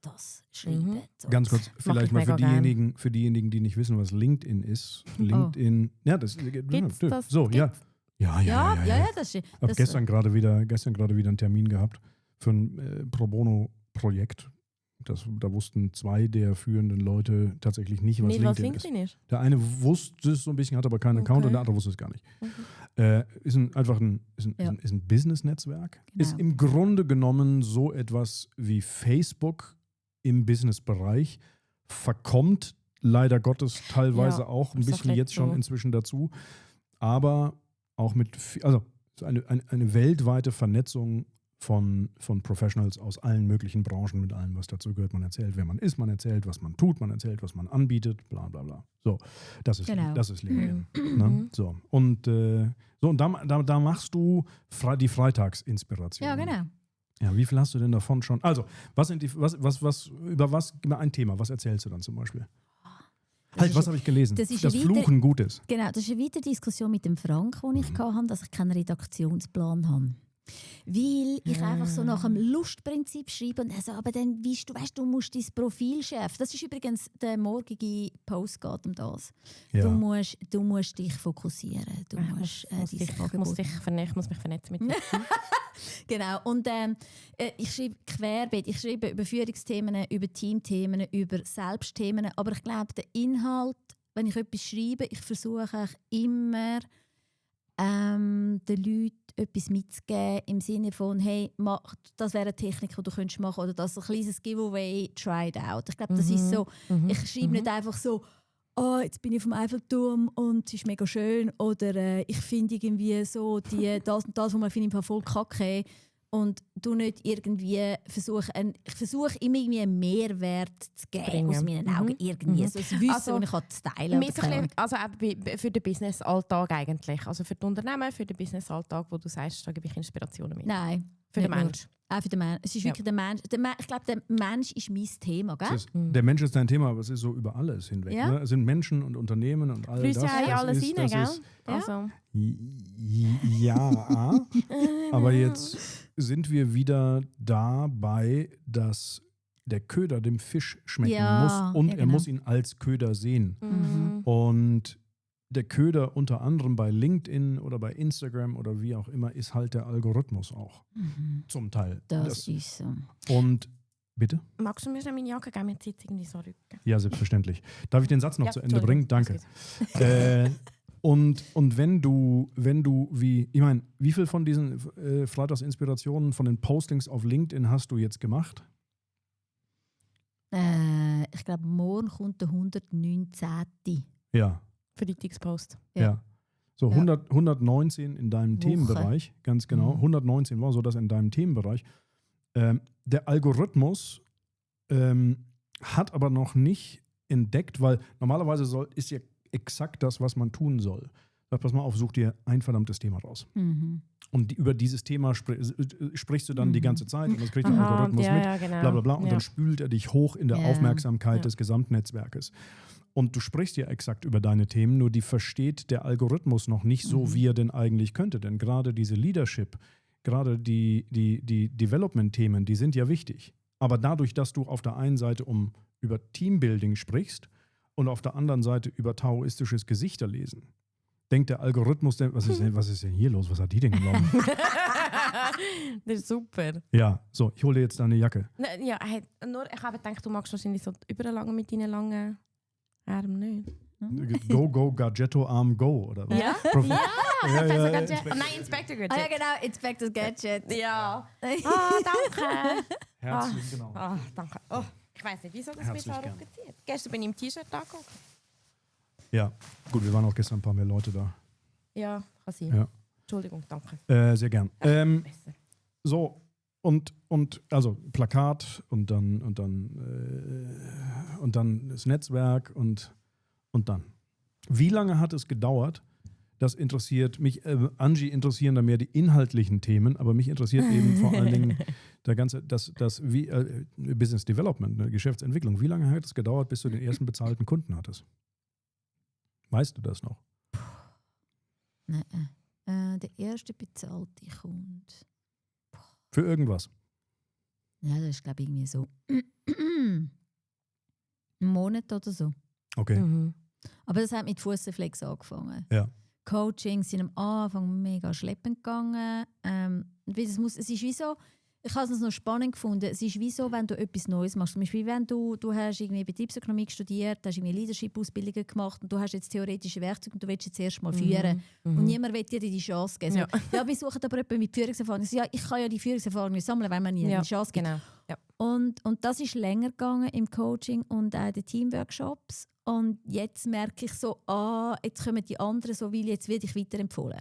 das Schreiben. So. Ganz kurz, vielleicht mal für diejenigen, die nicht wissen, was LinkedIn ist. LinkedIn, ja, das das? so, ja. Ja, das ist. Ich habe gestern gerade wieder einen Termin gehabt für ein Pro Bono-Projekt. Da wussten 2 der führenden Leute tatsächlich nicht, was LinkedIn ist. Der eine wusste es so ein bisschen, hat aber keinen Account und der andere wusste es gar nicht. Ist ein Business-Netzwerk. Genau. Ist im Grunde genommen so etwas wie Facebook im Business-Bereich. Verkommt leider Gottes teilweise auch ein bisschen jetzt schon inzwischen dazu. Aber auch eine weltweite Vernetzung von Professionals aus allen möglichen Branchen mit allem, was dazu gehört. Man erzählt, wer man ist, man erzählt, was man tut, man erzählt, was man anbietet, bla bla bla. So, das ist LinkedIn. Ne? So. Und da machst du die Freitagsinspiration. Ja, genau. Ja, wie viel hast du denn davon schon? Also, über ein Thema, was erzählst du dann zum Beispiel? Was habe ich gelesen? Dass Fluchen gut ist. Genau, das ist eine weitere Diskussion mit dem Frank, die ich hatte, dass ich keinen Redaktionsplan habe. Weil ich einfach so nach dem Lustprinzip schreibe und so, aber dann du musst dein Profil schärfen. Das ist übrigens der morgige Post geht um das. Ja. Du musst dich fokussieren. Ich muss mich vernetzen mit dir. Genau. Und ich schreibe querbeet. Ich schreibe über Führungsthemen, über Teamthemen, über Selbstthemen. Aber ich glaube, der Inhalt, wenn ich etwas schreibe, ich versuche immer den Leuten etwas mitzugeben im Sinne von, hey, das wäre eine Technik, die du machen könntest, oder das ein kleines Giveaway, try it out. Ich glaube, das ist so, ich schreibe nicht einfach so, jetzt bin ich vom Eiffelturm und es ist mega schön, oder ich finde irgendwie so das und das, was man finde, voll kacke. Und du nicht irgendwie ich versuche immer irgendwie einen Mehrwert zu geben, aus meinen Augen irgendwie. So ein Wissen, das ich teilen kann. Also auch für den Business-Alltag eigentlich. Also für die Unternehmen, für den Business-Alltag, wo du sagst, da gebe ich Inspirationen mit. Nein. Für den Mensch. Auch für den Mensch. Es ist wirklich der Mensch. Ich glaube, der Mensch ist mein Thema, gell? Der Mensch ist dein Thema, aber es ist so über alles hinweg. Ja. Ne? Es sind Menschen und Unternehmen und all das. Ja alles rein, gell? Also. Ja, aber jetzt sind wir wieder dabei, dass der Köder dem Fisch schmecken muss und er muss ihn als Köder sehen. Und der Köder unter anderem bei LinkedIn oder bei Instagram oder wie auch immer ist halt der Algorithmus auch. Zum Teil. Das ist so. Und bitte? Magst du mir schon meine Jacke geben? Mir zieht es irgendwie so Rücken. Ja, selbstverständlich. Darf ich den Satz noch zu Ende bringen? Danke. Und wenn du wie viel von diesen Freitagsinspirationen von den Postings auf LinkedIn hast du jetzt gemacht? Ich glaube, morgen kommt der 119. Ja. Freitagspost. Ja. So 119 in deinem Themenbereich, ganz genau. 119 war so das in deinem Themenbereich. Der Algorithmus hat aber noch nicht entdeckt, weil normalerweise ist ja exakt das, was man tun soll. Sag, pass mal auf, such dir ein verdammtes Thema raus. Und über dieses Thema sprichst du dann die ganze Zeit und das kriegt der Algorithmus mit, genau. Bla bla bla. Und dann spült er dich hoch in der Aufmerksamkeit des Gesamtnetzwerkes. Und du sprichst ja exakt über deine Themen, nur die versteht der Algorithmus noch nicht so, wie er denn eigentlich könnte. Denn gerade diese Leadership, gerade die Development-Themen, die sind ja wichtig. Aber dadurch, dass du auf der einen Seite über Teambuilding sprichst und auf der anderen Seite über taoistisches Gesichterlesen, denkt der Algorithmus, was ist denn hier los? Was hat die denn genommen? Das ist super. Ja, so, ich hole dir jetzt deine Jacke. Ja, ich habe gedacht, du magst wahrscheinlich so überlangen mit deinen langen Armen nicht. Go, Gadgetto, Arm, Go, oder was? Ja? Ja, Nein, Inspector Gadget. Ah ja, genau, Inspector Gadget. Ja. Danke. Herzlich, genau. Danke. Oh, ich weiß nicht, wieso das mich so Herzlich aufgezieht. Gestern bin ich im T-Shirt angeguckt. Ja, gut, wir waren auch gestern ein paar mehr Leute da. Ja, kann sein. Ja. Entschuldigung, danke. Sehr gern. Besser. So, und also Plakat und dann das Netzwerk und dann. Wie lange hat es gedauert? Das interessiert mich. Angie interessieren da mehr die inhaltlichen Themen, aber mich interessiert eben vor allen Dingen das Business Development, ne, Geschäftsentwicklung. Wie lange hat es gedauert, bis du den ersten bezahlten Kunden hattest? Weißt du das noch? Nein. Der erste bezahlte Kunde. Für irgendwas? Ja, das ist, glaube ich, irgendwie so einen Monat oder so. Okay. Mhm. Aber das hat mit Fußreflex angefangen. Ja. Coachings sind am Anfang mega schleppend gegangen. Es ist wie so, ich habe es noch spannend gefunden, es ist wie so, wenn du etwas Neues machst. Zum Beispiel, wenn du hast irgendwie Betriebsökonomie studiert, hast irgendwie Leadership-Ausbildungen gemacht und du hast jetzt theoretische Werkzeuge und du willst jetzt erst mal führen. Und niemand will dir die Chance geben. Ja. Ja, wir suchen aber jemanden mit Führungserfahrung. Ich so, ja, ich kann ja die Führungserfahrung nicht sammeln, wenn man nie die Chance gibt. Genau. Ja. Und das ist länger gegangen im Coaching und auch in den Teamworkshops. Und jetzt merke ich so, jetzt kommen die anderen so, weil jetzt werde ich weiterempfohlen.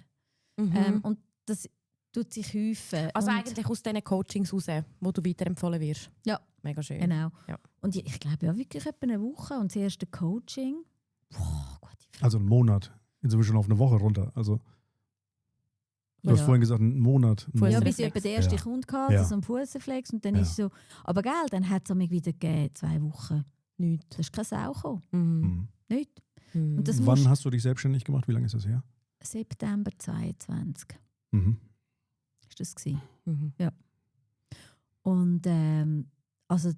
Und das tut sich häufen. Also und eigentlich aus diesen Coachings raus, wo du weiterempfohlen wirst. Ja. Mega schön. Genau. Ja. Und ich glaube ja wirklich etwa eine Woche und das erste Coaching. Boah, gute Frage. Also einen Monat. Jetzt sind wir schon auf eine Woche runter. Also du hast vorhin gesagt, einen Monat. Ja, bis ich etwa den ersten Ja. Kunden hatte, Ja. so ein Fußreflex und dann Ja. ist es so. Aber gell, dann hat es mich wieder gegeben, 2 Wochen. Nichts. Da ist keine Sau gekommen. Mhm. Nicht. Mhm. Und das Wann musst hast du dich selbstständig gemacht? Wie lange ist das her? September 22 Mhm. ist das gewesen. Mhm. Und also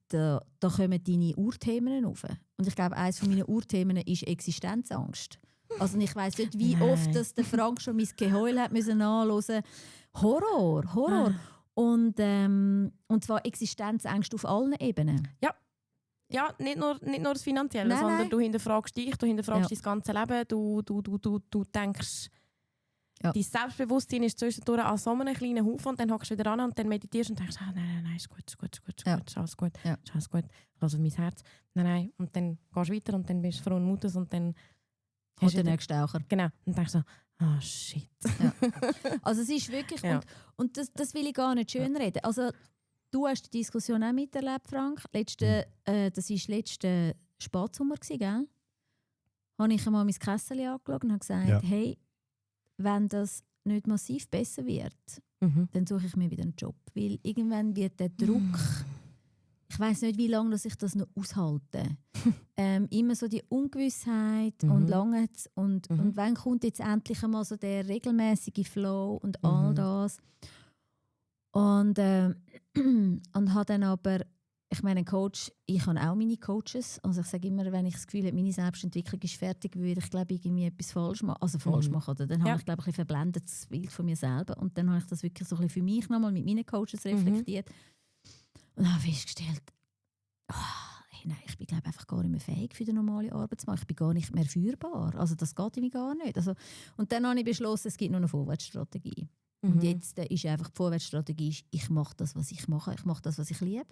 da kommen deine Urthemen auf. Und ich glaube, eines von meinen Urthemen ist Existenzangst. Also ich weiss nicht, wie Nein. oft das der Frank schon mein Geheul hat müssen anhören. Horror. Und zwar Existenzängste auf allen Ebenen. Ja, nicht nur das Finanzielle, Nein, sondern nein. du hinterfragst dich, du hinterfragst Ja. dein ganzes Leben, du denkst, Ja. dein Selbstbewusstsein ist zwischendurch an so einem kleinen Haufen und dann hockst du wieder an und dann meditierst und denkst, nein, ist gut, ist Ja. alles gut, Ja. ist alles gut, lass auf mein Herz. Nein, und dann gehst du weiter und dann bist du frohen Mutes und dann Hast du du den nächsten Raucher. Genau, und denkst so, shit. Also es ist wirklich, Ja. und das will ich gar nicht schönreden. Also du hast die Diskussion auch miterlebt, Frank. Das war letzten Spatsommer, gell? Habe ich einmal mein Kessel angeschaut und habe gesagt, Ja. hey, wenn das nicht massiv besser wird, dann suche ich mir wieder einen Job. Weil irgendwann wird der Druck, ich weiß nicht, wie lange dass ich das noch aushalte. Immer so die Ungewissheit und lange und wann kommt jetzt endlich einmal so der regelmäßige Flow und all das. Und habe dann aber, ich meine, Coach, ich habe auch meine Coaches. Also ich sage immer, wenn ich das Gefühl habe, meine Selbstentwicklung ist fertig, würde ich glaube irgendwie etwas falsch machen. Also falsch machen. Oder? Dann habe ich glaube ich ein verblendetes Bild von mir selber. Und dann habe ich das wirklich so ein bisschen für mich nochmal mit meinen Coaches reflektiert. Und habe festgestellt, nein, ich bin glaube einfach gar nicht mehr fähig für den normalen Arbeitsmarkt. Ich bin gar nicht mehr führbar. Also das geht mir gar nicht. Also, und dann habe ich beschlossen, es gibt nur eine Vorwärtsstrategie. Und jetzt ist einfach die Vorwärtsstrategie, ich mache das, was ich mache. Ich mache das, was ich liebe.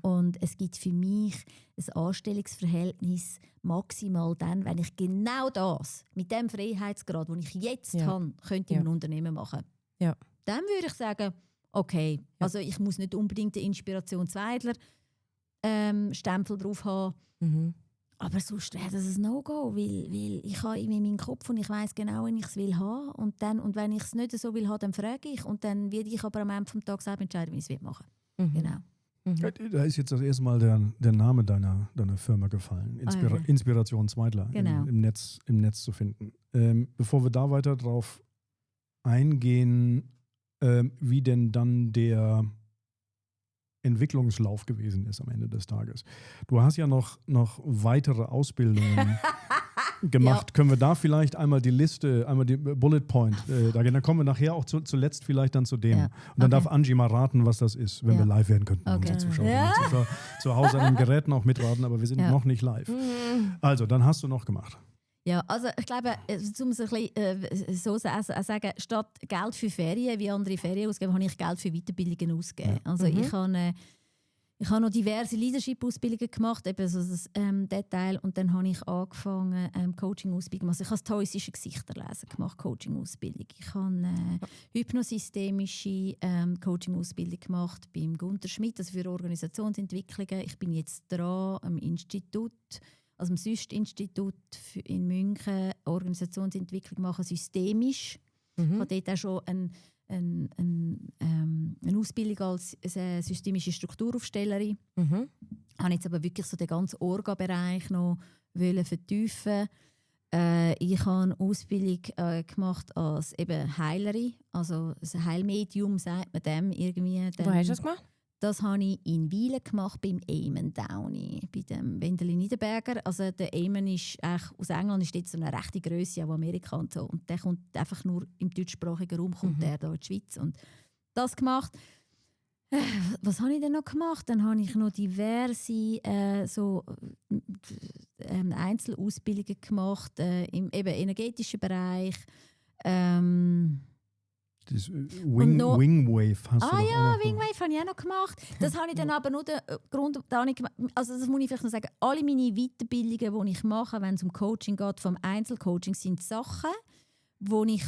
Und es gibt für mich ein Anstellungsverhältnis maximal dann, wenn ich genau das, mit dem Freiheitsgrad, den ich jetzt habe, könnte in einem Unternehmen machen. Ja. Dann würde ich sagen, okay, also ich muss nicht unbedingt den Inspirationsweidler Stempel drauf haben. Aber sonst wäre das ein No-Go, weil ich habe in meinem Kopf und ich weiss genau, wie ich es will haben. Und wenn ich es nicht so will haben, dann frage ich. Und dann werde ich aber am Ende des Tages selber entscheiden, wie ich es machen will. Genau. Da ist jetzt das erste Mal der Name deiner Firma gefallen. Inspiration Zweidler Genau. im Netz zu finden. Bevor wir da weiter drauf eingehen, wie denn dann der Entwicklungslauf gewesen ist am Ende des Tages. Du hast ja noch weitere Ausbildungen gemacht. Ja. Können wir da vielleicht einmal die Liste, einmal die Bullet Point, dann kommen wir nachher auch zuletzt vielleicht dann zu dem. Ja. Und dann darf Angie mal raten, was das ist, wenn wir live werden könnten. Unsere Zuschauerinnen und Zuschauer zu Hause an den Geräten auch mitraten, aber wir sind noch nicht live. Also, dann hast du noch gemacht. Ja, also ich glaube, um es ein bisschen so sagen, statt Geld für Ferien, wie andere Ferien ausgeben, habe ich Geld für Weiterbildungen ausgegeben. Ja. Also ich habe noch diverse Leadership-Ausbildungen gemacht, eben so das Detail. Und dann habe ich angefangen, Coaching-Ausbildung. Also ich habe das taoistische Gesichterlesen gemacht, Coaching-Ausbildung. Ich habe hypnosystemische Coaching-Ausbildung gemacht beim Gunter Schmidt, also für Organisationsentwicklungen. Ich bin jetzt dran am Institut, also am SÜST-Institut in München, Organisationsentwicklung machen, systemisch. Ich habe dort auch schon eine Ausbildung als systemische Strukturaufstellerin. Habe jetzt aber wirklich so den ganzen Orga-Bereich noch vertiefen. Ich habe eine Ausbildung gemacht als eben Heilerin, also ein Heilmedium, sagt man dem irgendwie. Wo hast du das gemacht? Das habe ich in Wielen gemacht, beim Eamon Downey, bei dem Wendeli Niederberger. Also der Eamon ist aus England, ist jetzt so eine rechte Grösse, auch Amerika und so. Und der kommt einfach nur im deutschsprachigen Raum, kommt der hier in die Schweiz. Und das gemacht. Was habe ich denn noch gemacht? Dann habe ich noch diverse Einzelausbildungen gemacht im eben energetischen Bereich. Das Wingwave hast du Wingwave habe ich auch noch gemacht. Das habe ich dann aber nur den Grund, also das muss ich vielleicht noch sagen, alle meine Weiterbildungen, die ich mache, wenn es um Coaching geht, vom Einzelcoaching, sind Sachen, die ich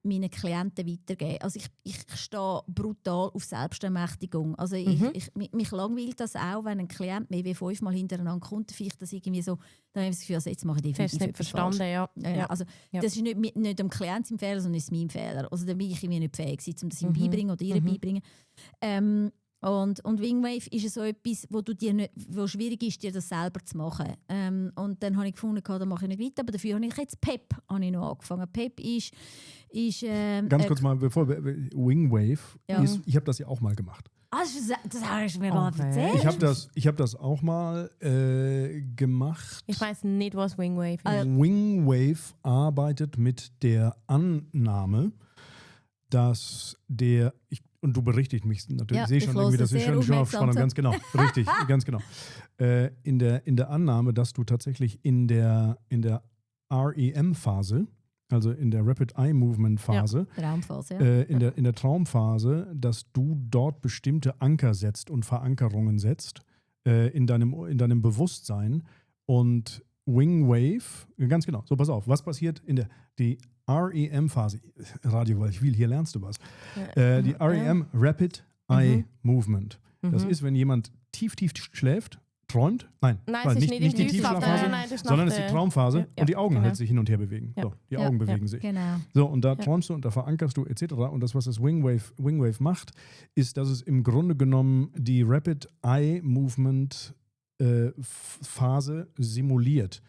meinen Klienten weitergeben kann. Also ich stehe brutal auf Selbstermächtigung. Also mich langweilt das auch, wenn ein Klient mehr wie 5 Mal hintereinander kommt, vielleicht das irgendwie so, dann habe ich das Gefühl, also jetzt mache ich definitiv nicht verstanden, ja. Also das ist nicht dem Klient sein Fehler, sondern ist mein Fehler. Also da bin ich irgendwie nicht fähig, um das ihm beibringen oder ihr beibringen. Und Wingwave ist so etwas, wo schwierig ist, dir das selber zu machen. Und dann habe ich gefunden, da mache ich nicht weiter, aber dafür habe ich jetzt PEP noch angefangen. PEP ist ganz kurz mal, bevor Wingwave ist, ich habe das ja auch mal gemacht. Das hast du mir gerade erzählt. Ich habe das auch mal gemacht. Ich weiß nicht, was Wingwave ist. Wingwave arbeitet mit der Annahme, dass und du berichtigst mich natürlich. Ich sehe schon irgendwie, das ist schon auf Spannung. Ganz genau. Richtig, ganz genau. In der Annahme, dass du tatsächlich in der REM-Phase, also in der Rapid Eye Movement Phase, Traumphase, in der Traumphase, dass du dort bestimmte Anker setzt und Verankerungen setzt in deinem Bewusstsein. Und Wingwave, ganz genau. So, pass auf, was passiert die REM-Phase, Radio, weil ich will, hier lernst du was. Die REM, Rapid Eye Movement. Das ist, wenn jemand tief schläft, träumt. Nein, es ist nicht die Tiefschlafphase, sondern es ist die Traumphase und die Augen halt sich hin und her bewegen. Ja. So, die Augen bewegen sich. Genau. So, und da träumst du und da verankerst du etc. Und das, was das Wingwave macht, ist, dass es im Grunde genommen die Rapid Eye Movement Phase simuliert.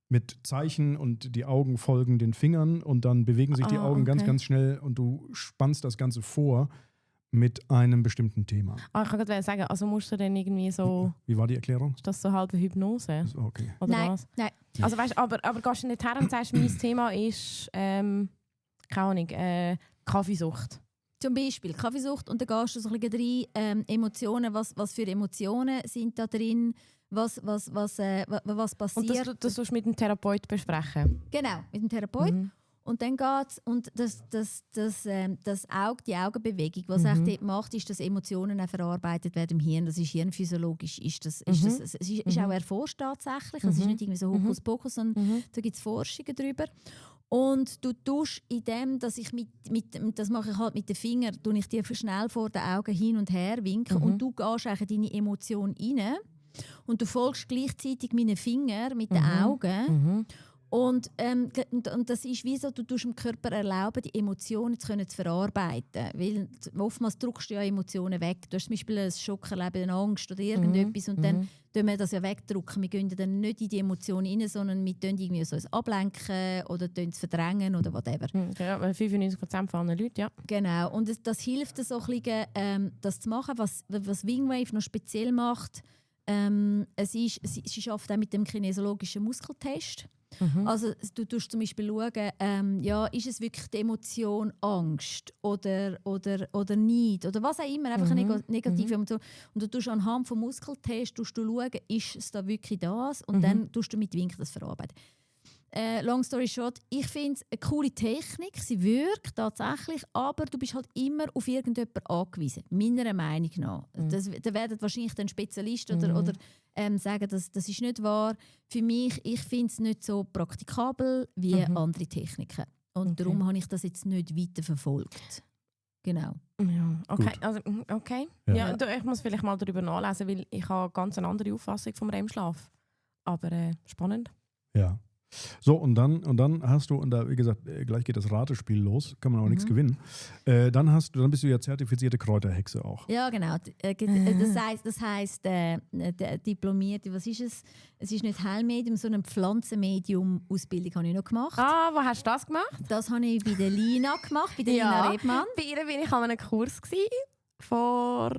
Mit Zeichen und die Augen folgen den Fingern und dann bewegen sich die Augen ganz, ganz schnell und du spannst das Ganze vor mit einem bestimmten Thema. Ich kann gerade sagen, also musst du dann irgendwie so... Wie war die Erklärung? Ist das so halbe Hypnose? Okay. Oder was? Nein. Also weißt, aber gehst du nicht her und sagst, mein Thema ist, keine Ahnung, Kaffeesucht. Zum Beispiel Kaffeesucht und dann gehst du so ein bisschen rein, Emotionen, was für Emotionen sind da drin, was passiert. Und das musst du mit dem Therapeut besprechen? Genau, mit dem Therapeut. Und dann geht es, und die Augenbewegung, was er dort macht, ist, dass Emotionen auch verarbeitet werden im Hirn. Das ist hirnphysiologisch. Es ist auch erforscht tatsächlich. Es ist nicht irgendwie so Hokuspokus, sondern da gibt es Forschungen darüber. Und du tust in dem, dass ich das mache ich halt mit den Fingern, tue ich dir schnell vor den Augen hin und her winken und du gehst eigentlich in deine Emotion rein und du folgst gleichzeitig meinen Fingern mit den Augen. Und das ist wie so, du tust dem Körper erlauben, die Emotionen zu verarbeiten. Weil oftmals drückst du ja Emotionen weg. Du hast zum Beispiel ein Schockerleben, eine Angst oder irgendetwas und dann tun wir das ja wegdrücken. Wir gehen dann nicht in die Emotionen rein, sondern wir tun irgendwie so ablenken oder es verdrängen oder whatever. Ja, 95% von allen Leuten, ja. Genau, und das hilft so ein bisschen, das zu machen. Was Wingwave noch speziell macht, sie arbeitet auch mit dem kinesiologischen Muskeltest. Also du tust zum Beispiel schauen, ist es wirklich die Emotion Angst oder Neid oder was auch immer, einfach eine negative Emotion. Und du tust anhand vom Muskeltest schauen, ist es da wirklich das? Und dann tust du mit Wink das verarbeiten. Long story short, ich finde es eine coole Technik, sie wirkt tatsächlich, aber du bist halt immer auf irgendjemanden angewiesen, meiner Meinung nach. Da werden wahrscheinlich dann Spezialisten oder sagen, das ist nicht wahr. Für mich, ich finde es nicht so praktikabel wie andere Techniken. Und darum habe ich das jetzt nicht weiter verfolgt. Genau. Ja, okay. Gut. Also, okay. Ja. Ja, ich muss vielleicht mal darüber nachlesen, weil ich habe ganz eine andere Auffassung vom REM-Schlaf. Aber spannend. Ja. So, und dann hast du, und da, wie gesagt, gleich geht das Ratespiel los, kann man aber nichts gewinnen. Dann bist du ja zertifizierte Kräuterhexe auch. Ja, genau. Das heisst diplomiert, was ist es? Es ist nicht Heilmedium, sondern Pflanzenmedium-Ausbildung habe ich noch gemacht. Ah, wo hast du das gemacht? Das habe ich bei der Lina gemacht, bei der Lina Rebmann. Bei ihr war ich an einem Kurs vor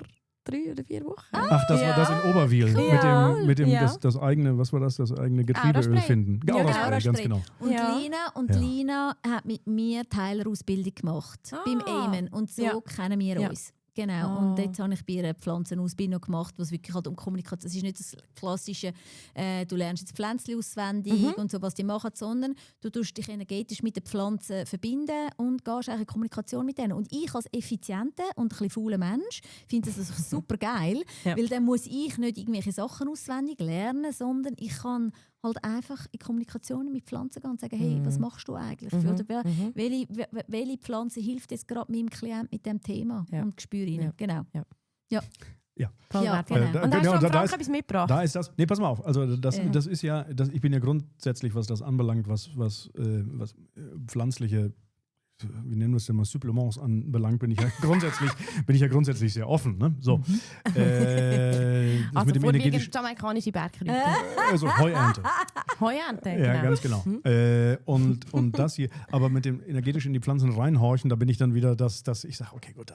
3 oder 4 Wochen. Ach, das war das in Oberwil. Cool. Mit dem Ja. das eigene, was war das? Das eigene Getriebeöl Auraspray. finden. Ja, Auraspray, ganz genau. Und Ja. Lina hat mit mir Teilerausbildung gemacht beim Amen. Und so kennen wir uns. Genau. Und jetzt habe ich bei einer Pflanzenausbildung gemacht, was wirklich halt um Kommunikation. Es ist nicht das klassische, du lernst jetzt Pflänzchen auswendig und so, was die machen, sondern du tust dich energetisch mit den Pflanzen verbinden und gehst eigentlich in Kommunikation mit denen. Und ich als effizienter und ein bisschen fauler Mensch finde das super geil, weil dann muss ich nicht irgendwelche Sachen auswendig lernen, sondern ich kann halt einfach in Kommunikation mit Pflanzen gehen und sagen, hey, was machst du eigentlich? Oder welche Pflanze hilft jetzt gerade meinem Klient mit dem Thema? Und spüre ihn. Genau. Ja. Voll Ja, wertvoll. genau. Und hast du am da Frank ist- etwas mitgebracht? Da ist das. Nee, pass mal auf. Also das ist ja, ich bin ja grundsätzlich, was das anbelangt, was pflanzliche, wie nennen wir es denn mal, Supplements anbelangt, bin ich ja grundsätzlich sehr offen. Ne? So. Das Also mit dem vorwiegend energetischen, jamaikanische Bergkräuter. also Heuernte. Heuernte, Ja, ganz genau. Und das hier, aber mit dem energetisch in die Pflanzen reinhorchen, da bin ich dann wieder, dass ich sage, okay, gut,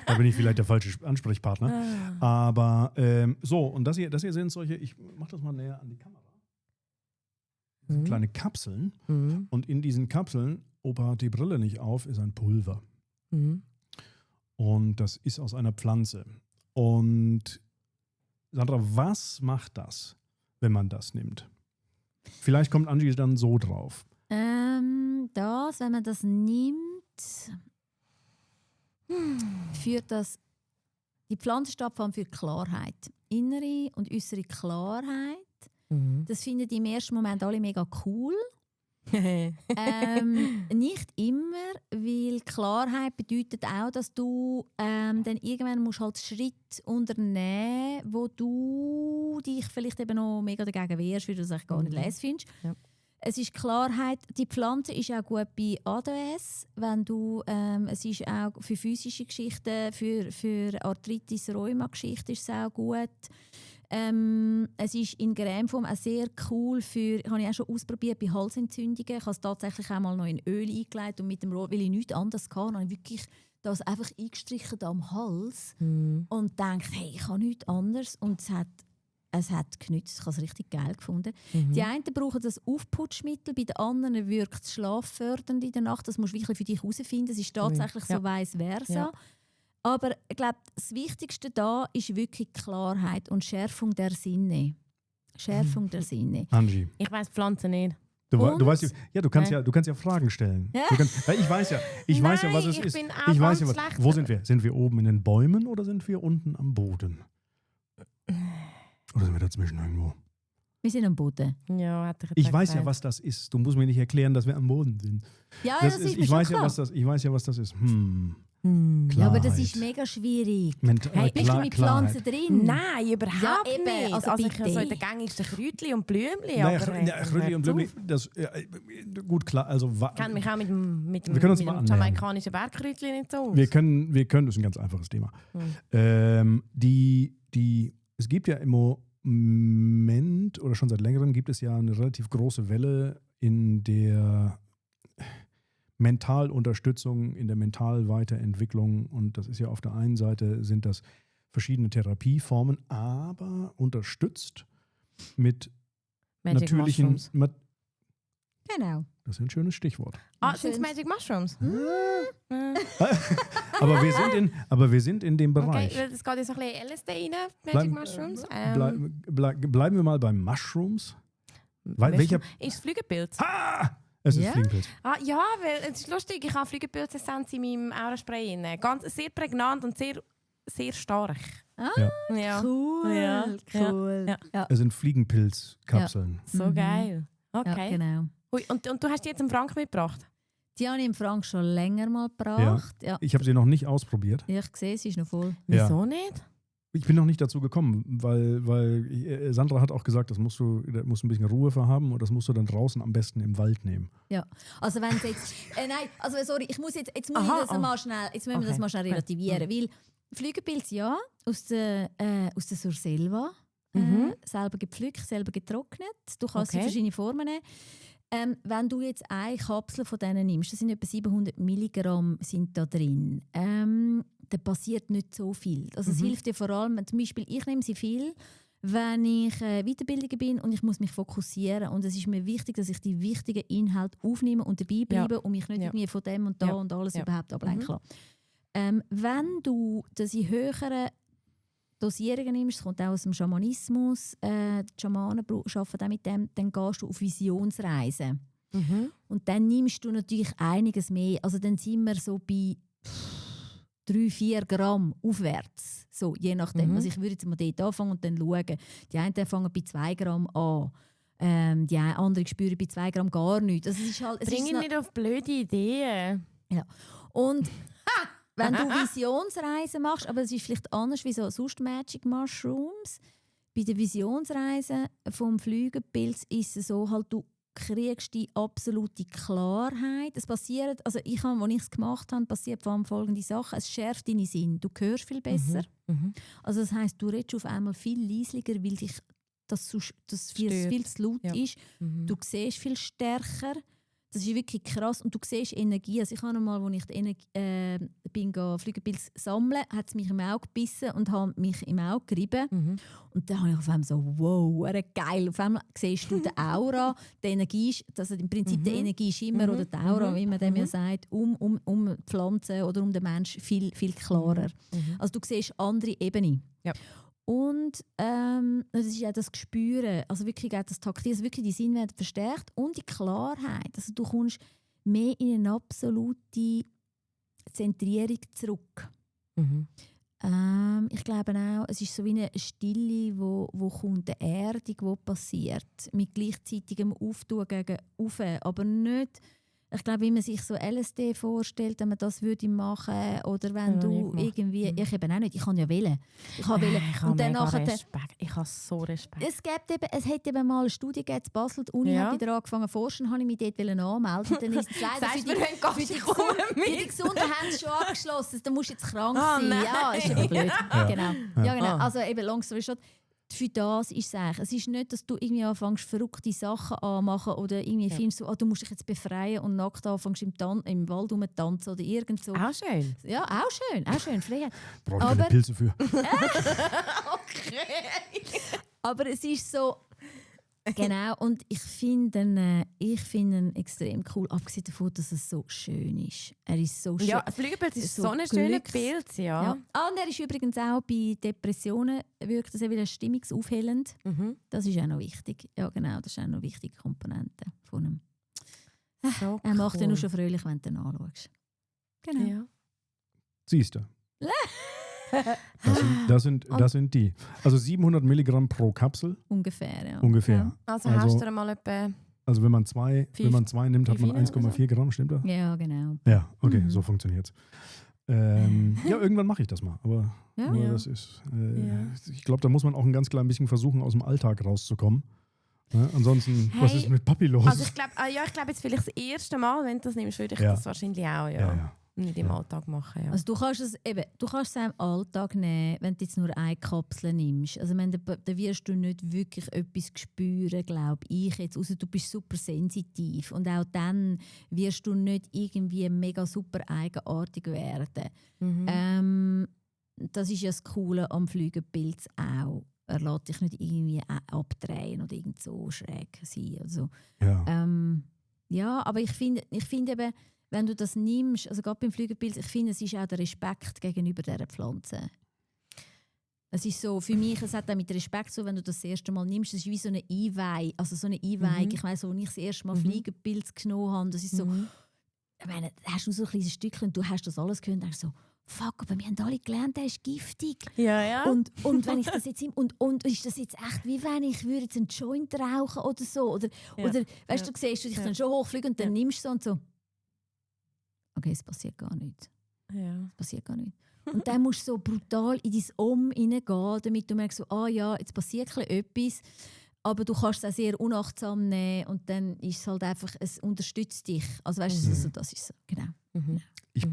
da bin ich vielleicht der falsche Ansprechpartner. Aber so, und das hier sind solche, ich mache das mal näher an die Kamera. Das sind kleine Kapseln. Und in diesen Kapseln, Opa hat die Brille nicht auf, ist ein Pulver. Und das ist aus einer Pflanze. Und Sandra, was macht das, wenn man das nimmt? Vielleicht kommt Angie dann so drauf. Wenn man das nimmt, führt das die Pflanzenstoffform für Klarheit. Innere und äußere Klarheit. Das finden die im ersten Moment alle mega cool. Nicht immer, weil Klarheit bedeutet auch, dass du dann irgendwann musst halt Schritt unternehmen, wo du dich vielleicht eben noch mega dagegen wehrst, weil du das eigentlich gar nicht les findest. Ja. Es ist Klarheit. Die Pflanze ist auch gut bei ADS, wenn du, es ist auch für physische Geschichten, für Arthritis, Rheuma-Geschichten ist es auch gut. Es ist in Cremeform auch sehr cool habe ich auch schon ausprobiert bei Halsentzündungen. Ich habe es tatsächlich auch mal noch in Öl eingelegt und mit dem Rohr, weil ich nichts anderes hatte, habe ich wirklich das einfach eingestrichen am Hals und gedacht, hey, ich habe nichts anderes. Und es hat genützt. Ich habe es richtig geil gefunden. Die einen brauchen das Aufputschmittel, bei den anderen wirkt es schlaffördernd in der Nacht. Das musst du wirklich für dich herausfinden. Es ist tatsächlich so vice versa. Ja. Aber ich glaube, das Wichtigste da ist wirklich Klarheit und Schärfung der Sinne. Schärfung der Sinne. Angie. Ich weiss Pflanzen nicht. Du Und? weißt ja, du kannst ja Fragen stellen. Weil ich weiß ja, was es ich ist. bin auch Ich weiß ganz ja, schlecht. wo sind wir? Sind wir oben in den Bäumen oder sind wir unten am Boden? Oder sind wir dazwischen irgendwo? Wir sind am Boden. Ja, hätte ich jetzt Ich auch weiß ja, gesagt. was das ist. Du musst mir nicht erklären, dass wir am Boden sind. Ja, das ist mir ich schon weiß klar. ich weiß ja, was das ist. Ja, aber das Klarheit. ist mega schwierig. Hey, Bist du mit Pflanzen drin? Nein, überhaupt Ja, eben, nicht. also Also ich bitte. habe so in der gängigsten Kräutchen und Blümchen. Naja, aber Kröli und Blümli, das gut klar. Also ich kenne mich auch mit dem Wir können uns mal annähern. jamaikanischen Bergkräutchen nicht so aus. wir können, das ist ein ganz einfaches Thema. Es gibt ja im Moment oder schon seit längerem gibt es ja eine relativ große Welle in der Mentalunterstützung, in der Mentalweiterentwicklung. Und das ist ja auf der einen Seite sind das verschiedene Therapieformen, aber unterstützt mit Magic natürlichen... Mushrooms. Genau. Das ist ein schönes Stichwort. Sind es Magic Mushrooms? aber wir sind in dem Bereich. Okay, das geht jetzt noch ein bisschen LSD rein, Magic Mushrooms. Bleiben wir mal beim Mushrooms. Welcher? Ist Flügelpilz. Es ist Ja? Fliegenpilz. Ja, weil es ist lustig, ich habe Flügelpilzessenz in meinem Auraspray drin. Ganz sehr prägnant und sehr, sehr stark. Ja. Cool. Ja. Cool. Ja. Ja. Es sind Fliegenpilzkapseln. So geil. Ja, Okay. genau. Ui, und du hast die jetzt im Frank mitgebracht? Die habe ich im Frank schon länger mal gebracht. Ja. Ich habe sie noch nicht ausprobiert. Ich sehe, sie ist noch voll. Ja. Wieso nicht? Ich bin noch nicht dazu gekommen, weil Sandra hat auch gesagt, da musst du ein bisschen Ruhe für haben und das musst du dann draußen am besten im Wald nehmen. Ja, also wenn jetzt, nein, also sorry, jetzt muss ich das mal schnell, jetzt müssen wir das mal schnell relativieren, weil Flügelpilz ja aus der Surselva, selber gepflückt, selber getrocknet, du kannst sie in verschiedene Formen nehmen. Wenn du jetzt eine Kapsel von denen nimmst, das sind etwa 700 Milligramm sind da drin, dann passiert nicht so viel. Also es hilft dir vor allem, zum Beispiel ich nehme sie viel, wenn ich Weiterbildungen bin und ich muss mich fokussieren und es ist mir wichtig, dass ich die wichtigen Inhalte aufnehme und dabei bleibe und mich nicht irgendwie von dem und da und alles überhaupt ablenken lasse. Wenn du das in höheren Dosierungen nimmst, das kommt auch aus dem Schamanismus, die Schamanen arbeiten auch mit dem, dann gehst du auf Visionsreisen. Und dann nimmst du natürlich einiges mehr. Also dann sind wir so bei 3-4 Gramm aufwärts. So, je nachdem. Also ich würde jetzt mal dort anfangen und dann schauen. Die einen fangen bei 2 Gramm an. Die anderen spüren bei 2 Gramm gar nichts. Also es ist halt, Bring ihn nicht auf blöde Ideen. Ja. Und wenn du Visionsreisen machst, aber es ist vielleicht anders wie so sonst Magic Mushrooms, bei den Visionsreisen vom Flügelpilz ist es so, halt, du kriegst die absolute Klarheit. Es passiert, also als ich es gemacht habe, passiert vor allem folgende Sachen. Es schärft deine Sinn. Du hörst viel besser. Also das heisst, du redest auf einmal viel leislicher, weil dich das viel zu laut ist. Du siehst viel stärker. Das ist wirklich krass. Und du siehst Energie. Also ich habe einmal, als ich Flügelpilz sammeln, hat es mich im Auge gebissen und hat mich im Auge gerieben. Und dann habe ich auf einmal so, wow, geil. Auf einmal siehst du die Aura, die Energie, also im Prinzip die Energie ist immer, oder die Aura, wie man dem ja sagt, um die Pflanzen oder um den Menschen viel, viel klarer. Also du siehst andere Ebene. Ja. Und das ist auch das Gespüren, also wirklich auch das Taktil, also wirklich die Sinn werden verstärkt und die Klarheit. Also du kommst mehr in eine absolute Zentrierung zurück. Ich glaube auch, es ist so wie eine Stille, wo kommt, eine Erdung, die passiert, mit gleichzeitigem Auftun gegen Auf, aber nicht. Ich glaube, wie man sich so LSD vorstellt, wenn man das würde machen oder wenn du irgendwie... Ich eben auch nicht, ich kann ja wählen. Ich habe so Respekt. Es hat eben mal eine Studie gegeben in Basel, die Uni hat wieder angefangen zu forschen, habe ich mich dort anmelden. Dann ist es leider für die Gesunden haben es schon abgeschlossen, dann musst du jetzt krank sein. Nein. Ja, ist eben blöd. Genau. Also eben long story short. Für das ist es eigentlich. Es ist nicht, dass du irgendwie anfängst, verrückte Sachen anmachen oder irgendwie findest, so, du musst dich jetzt befreien und nackt anfängst im Wald rumtanzen oder irgend so. Auch schön. Ja, auch schön. Freiheit. Brauche ich keine Pilze für. Okay. Aber es ist so... Genau, und ich finde ihn extrem cool, abgesehen davon, dass es so schön ist. Er ist so schön. Ja, Flügelpilz ist so ein schöner Pilz, ja. Und er ist übrigens auch bei Depressionen, wirkt das wieder stimmungsaufhellend. Das ist auch noch wichtig. Ja, genau, das ist auch noch eine wichtige Komponente von ihm. So er macht ihn nur schon fröhlich, wenn du ihn anschaust. Genau. Ja. Siehst du. Das sind die. Also 700 Milligramm pro Kapsel. Ungefähr, ja. Ungefähr. Also hast du mal etwa... Also wenn man zwei nimmt, hat man 1,4 Gramm, stimmt das? Ja, genau. Ja, okay, so funktioniert es. Ja, irgendwann mache ich das mal. Aber das ist... Ich glaube, da muss man auch ein ganz klein bisschen versuchen, aus dem Alltag rauszukommen. Ja, ansonsten, was ist mit Papi los? Also ich glaube jetzt vielleicht das erste Mal, wenn du das nimmst, würde ich das wahrscheinlich auch, nicht im Alltag machen. Ja. Also du kannst es auch im Alltag nehmen, wenn du jetzt nur eine Kapsel nimmst. Also dann wirst du nicht wirklich etwas spüren, glaube ich jetzt. Also du bist super sensitiv und auch dann wirst du nicht irgendwie mega super eigenartig werden. das ist ja das Coole am Flügelpilz auch. Er lässt dich nicht irgendwie abdrehen oder irgend so schräg sein. Also, Ja. aber ich finde eben, wenn du das nimmst, also gerade beim Flügelpilz, ich finde, es ist auch der Respekt gegenüber dieser Pflanze. Es ist so, für mich, es hat auch mit Respekt so, wenn du das erste Mal nimmst, das ist wie so eine Einweihung. Also so eine Einweihung. Ich weiss, als ich das erste Mal Fliegenpilz genommen habe, das ist so, ich meine, hast du so ein kleines Stückchen und du hast das alles gehört und denkst so, fuck, aber wir haben alle gelernt, der ist giftig. Ja. Und wenn ich das jetzt und ist das jetzt echt, wie wenn ich würde jetzt einen Joint rauchen oder so? Oder weißt du, siehst du dich dann schon hochfliegen und dann nimmst du so und so. Okay, es passiert gar nichts. Ja. Es passiert gar nichts. Und dann musst du so brutal in dein hineingehen, damit du merkst, so, jetzt passiert etwas. Aber du kannst es auch sehr unachtsam nehmen und dann ist es halt einfach, es unterstützt dich. Also weißt du, also, das ist so, genau. Ich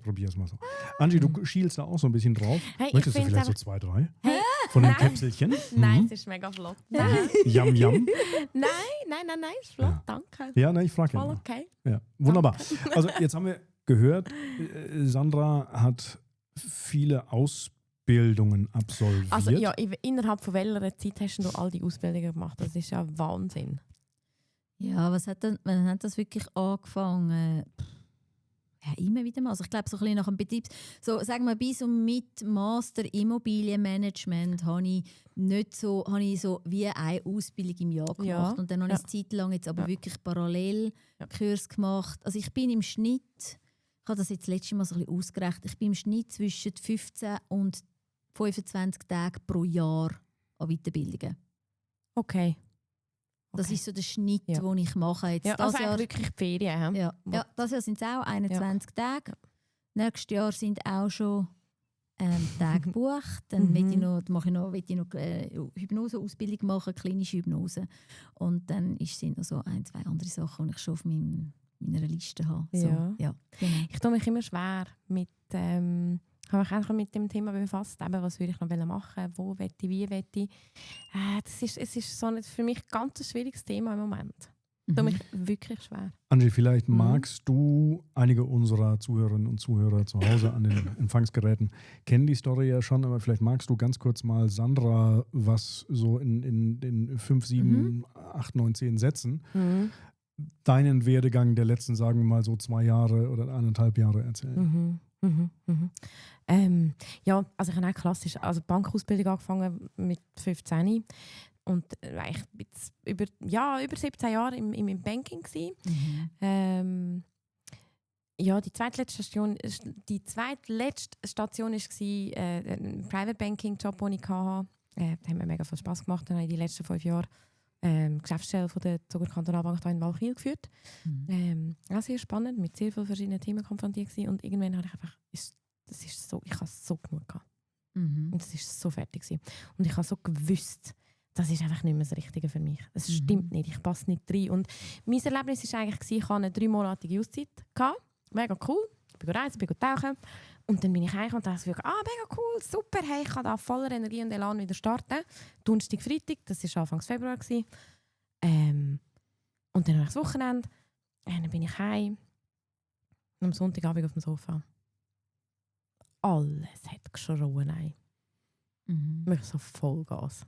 probier's mal so. Angie, du schielst da auch so ein bisschen drauf. Hey, Möchtest du vielleicht so 2, 3 von den Käpselchen? Nein, es ist mega flott. Nein, Yum, yum. nein, ist flott, danke. Ja, ich frage ja. Voll okay. Ja, wunderbar. Also jetzt haben wir gehört, Sandra hat viele Ausbildungen absolviert. Also ja, innerhalb von welcher Zeit hast du all die Ausbildungen gemacht? Das ist ja Wahnsinn. Ja, wann hat das wirklich angefangen? Ja, immer wieder mal. Also ich glaube, so ein bisschen nach dem Betriebs... So, sagen wir, bis und mit Master Immobilienmanagement habe ich so wie eine Ausbildung im Jahr gemacht. Ja. Und dann habe ich eine Zeit lang jetzt aber wirklich parallel Kurs gemacht. Also ich bin im Schnitt, ich habe das jetzt letztes Mal so ein bisschen ausgerechnet, ich bin im Schnitt zwischen 15 und 25 Tagen pro Jahr an Weiterbildungen. Okay. Das ist so der Schnitt, den ich mache. Jetzt das das Jahr wirklich die Ferien. Ja, das Jahr sind es auch 21 Tage. Nächstes Jahr sind auch schon Tage gebucht. Dann will ich noch Hypnoseausbildung machen, klinische Hypnose. Und dann sind noch so 1, 2 andere Sachen, die ich schon auf meiner Liste habe. So, ja. Genau. Ich tue mich immer schwer mit habe mich einfach mit dem Thema befasst, eben, was würde ich noch machen, wo will ich, wie will ich. Es ist so für mich ein ganz schwieriges Thema im Moment. Ich tue mich wirklich schwer. Angie, vielleicht magst du, einige unserer Zuhörerinnen und Zuhörer zu Hause an den Empfangsgeräten kennen die Story ja schon, aber vielleicht magst du ganz kurz mal Sandra was so in den 5, 7, 8, 9, 10 Sätzen deinen Werdegang der letzten, sagen wir mal so 2 Jahre oder 1,5 Jahre erzählen. Ja, also ich habe auch klassisch Bankausbildung angefangen mit 15 und ich war über 17 Jahre im Banking gewesen. Die zweitletzte Station war ein Private Banking Job, den ich hatte. Das hat mir mega viel Spass gemacht. Dann habe ich die letzten 5 Jahre Geschäftsstelle von der Zuger Kantonalbank hier in Walchwil geführt. Auch sehr spannend, mit sehr vielen verschiedenen Themen konfrontiert gewesen. Und irgendwann habe ich einfach, ich habe so genug gehabt. Und es war so fertig gewesen. Und ich habe so gewusst, das ist einfach nicht mehr das Richtige für mich. Es stimmt nicht, ich passe nicht rein. Und mein Erlebnis war eigentlich, ich hatte eine 3-monatige Auszeit. Mega cool. Ich bin reisen, bin tauchen. Und dann bin ich heimgekommen und dachte, mega cool, super, hey, ich kann da voller Energie und Elan wieder starten. Donnerstag, Freitag, das war Anfang Februar. Und dann habe ich das Wochenende. Und dann bin ich heim. Und am Sonntagabend auf dem Sofa. Alles hat geschrien. Mich so Vollgas.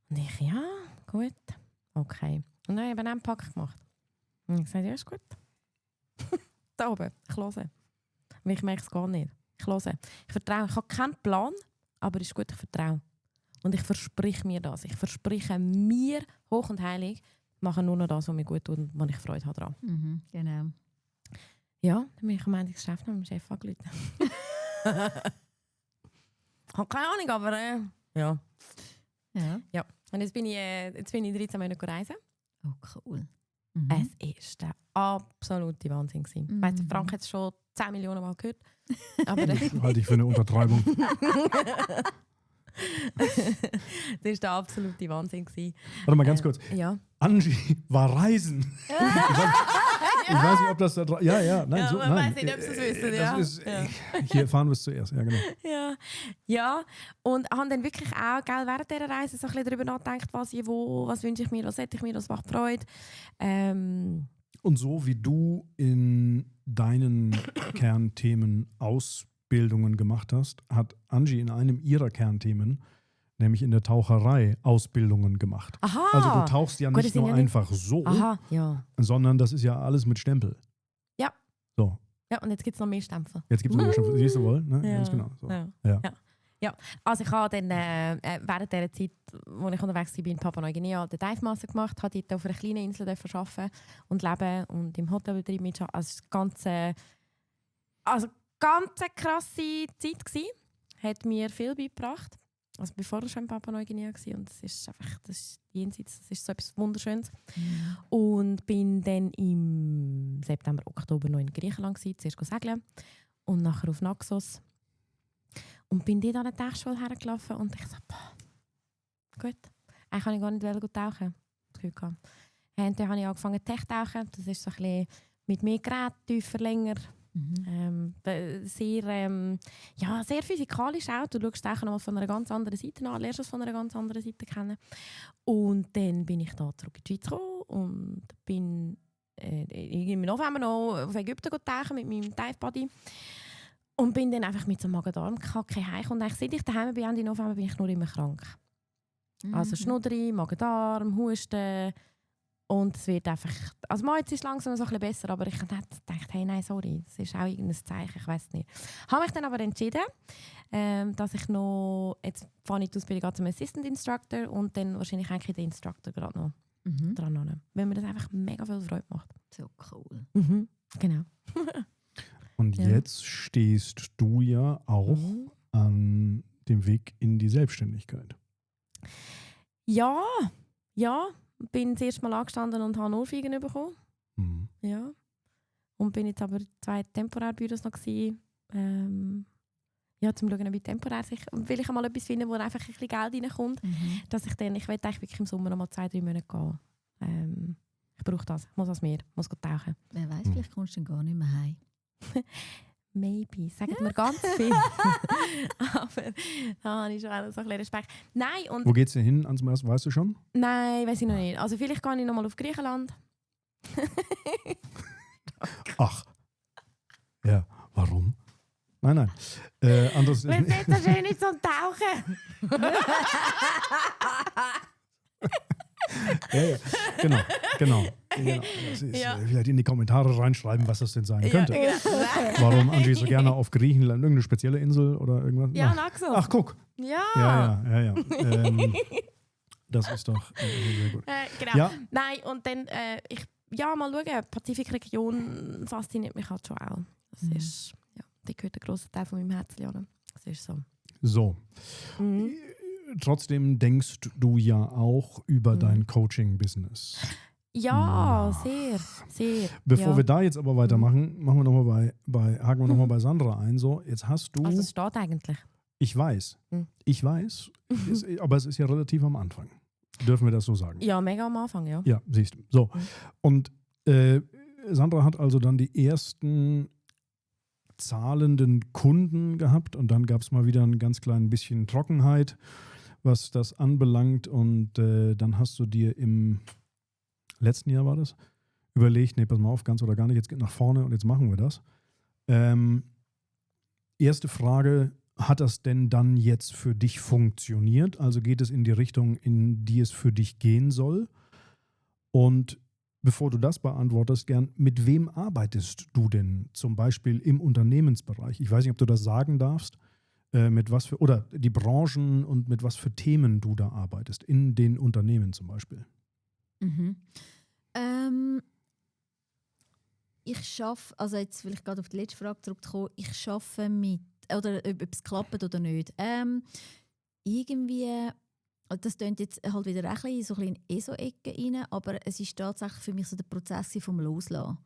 Und ich, ja, gut, okay. Und dann habe ich einen Pack gemacht. Und ich sagte, ja, ist gut. Da oben, ich höre. Aber ich merke es gar nicht. Ich höre. Ich vertraue. Ich habe keinen Plan, aber es ist gut, ich vertraue. Und ich verspreche mir das. Ich verspreche mir, hoch und heilig, mache nur noch das, was mir gut tut und wo ich Freude habe daran. Genau. Ja, dann bin ich am Ende des Chefs mit dem Chef angerufen. Ich habe keine Ahnung, aber ja. Und jetzt bin ich 13 Monate reisen. Oh, cool. Es war der absolute Wahnsinn. Weißt du, Frank hat es schon 10 Millionen Mal gehört. Aber halte ich für eine Untertreibung. Das war der absolute Wahnsinn. Warte mal ganz kurz. Ja. Angie war reisen. Ich weiß nicht, ob das da nein, ja, so, man nein. weiß nicht, ob sie es wissen. Hier fahren wir es zuerst, ja genau. Ja. Und habe dann wirklich auch während dieser Reise so ein bisschen darüber nachgedacht, was wünsche ich mir, was hätte ich mir, was macht Freude. Und so wie du in deinen Kernthemen Ausbildungen gemacht hast, hat Angie in einem ihrer Kernthemen, nämlich in der Taucherei, Ausbildungen gemacht. Aha. Also du tauchst ja Gut, nicht das sind nur ja nicht- einfach so, Aha, ja. sondern das ist ja alles mit Stempel. Ja. So, Ja, und jetzt gibt es noch mehr Stempel. jetzt gibt es noch Stempel. Siehst du wohl? Ne? Ja. Ganz genau. So. Ja. Ja. Ja. Ja, also ich habe dann während dieser Zeit, als ich unterwegs war, in Papua-Neuguinea den Dive Master gemacht, habe dort auf einer kleinen Insel arbeiten und leben und im Hotelbetrieb mitarbeiten. Also es war ganz krasse Zeit gewesen. Hat mir viel beigebracht. Also bevor ich schon in Papua-Neuguinea war und das ist einfach, das ist jenseits, das ist so etwas Wunderschönes. Und bin dann im September, Oktober noch in Griechenland gewesen, zuerst segeln und nachher auf Naxos. Und bin dort an der Tauchschule hergelaufen und ich so, boah, gut. Eigentlich kann ich gar nicht tauchen. Und dann habe ich angefangen Tech-Tauchen. Das ist so ein bisschen mit mehr Gerät, tiefer, länger. Sehr physikalisch auch. Du schaust Tauchen mal von einer ganz anderen Seite an, lernst es von einer ganz anderen Seite kennen. Und dann bin ich da zurück in die Schweiz gekommen und bin im November noch auf Ägypten tauchen mit meinem Dive-Buddy. Und bin dann einfach mit so einem Magen-Darm-Kacke heimgekommen. Und seit ich daheim bin, Ende November, bin ich nur immer krank. Also Schnudderi, Magen-Darm, Husten. Und es wird einfach... Also jetzt ist es langsam so ein bisschen besser, aber ich dachte, hey, nein, sorry, das ist auch irgendein Zeichen, ich weiss nicht. Habe mich dann aber entschieden, dass ich noch... Jetzt fange ich die Ausbildung zum Assistant Instructor und dann wahrscheinlich eigentlich den Instructor gerade noch dran an. Weil mir das einfach mega viel Freude macht. So cool. Genau. Und Ja. jetzt stehst du ja auch an dem Weg in die Selbstständigkeit. Ja. Bin das erste Mal angestanden und habe Ohrfeigen bekommen. Mhm. Ja. Und bin jetzt aber 2 Temporärbüros noch gewesen. Zum schauen, wie temporär sich... Und will ich mal etwas finden, wo einfach ein bisschen Geld reinkommt. Dass ich dann... Ich will eigentlich wirklich im Sommer noch mal 2-3 Monate gehen. Ich brauche das. Ich muss ans Meer. Ich muss tauchen. Wer weiß, vielleicht kommst du dann gar nicht mehr heim. Maybe. Sagen mir ganz viel. Aber da habe ich schon auch so ein bisschen Respekt. Nein, und... Wo geht's denn hin ans Meer? Weißt du schon? Nein, weiß ich noch nicht. Also vielleicht gehe ich noch mal auf Griechenland. Ach. Ja, warum? Nein. Anders Wir sind so schön nicht zum Tauchen. ja, genau. Das ist, Ja. Vielleicht in die Kommentare reinschreiben, was das denn sein könnte. Ja, genau. Warum Angie so gerne auf Griechenland, irgendeine spezielle Insel oder irgendwas? Ja, Ach, Naxos. ach, guck. Ja. Ja. Das ist doch sehr gut. Genau. Ja. Nein, und dann, mal schauen, die Pazifikregion fasziniert mich halt schon auch. Das ist, die gehört ein grosser Teil von meinem Herzen an. Das ist so. So. Trotzdem denkst du ja auch über dein Coaching-Business. Ja, sehr. Bevor wir da jetzt aber weitermachen, machen wir noch mal haken wir nochmal bei Sandra ein. So, jetzt hast du... Also es steht eigentlich. Ich weiß, aber es ist ja relativ am Anfang. Dürfen wir das so sagen? Ja, mega am Anfang, ja. Ja, siehst du. So. Und Sandra hat also dann die ersten zahlenden Kunden gehabt und dann gab es mal wieder ein ganz klein bisschen Trockenheit, was das anbelangt. Und dann hast du dir im letzten Jahr war das, überlegt, nee, pass mal auf, ganz oder gar nicht, jetzt geht nach vorne und jetzt machen wir das. Erste Frage, hat das denn dann jetzt für dich funktioniert? Also geht es in die Richtung, in die es für dich gehen soll? Und bevor du das beantwortest, gern, mit wem arbeitest du denn zum Beispiel im Unternehmensbereich? Ich weiß nicht, ob du das sagen darfst, mit was für, oder die Branchen und mit was für Themen du da arbeitest, in den Unternehmen zum Beispiel. Ich schaffe, also jetzt will ich gerade auf die letzte Frage zurückkommen, ich schaffe mit, oder ob es klappt oder nicht. Irgendwie, das klingt jetzt halt wieder ein bisschen, so ein bisschen in ESO-Ecke rein, aber es ist tatsächlich für mich so der Prozess vom Loslassen.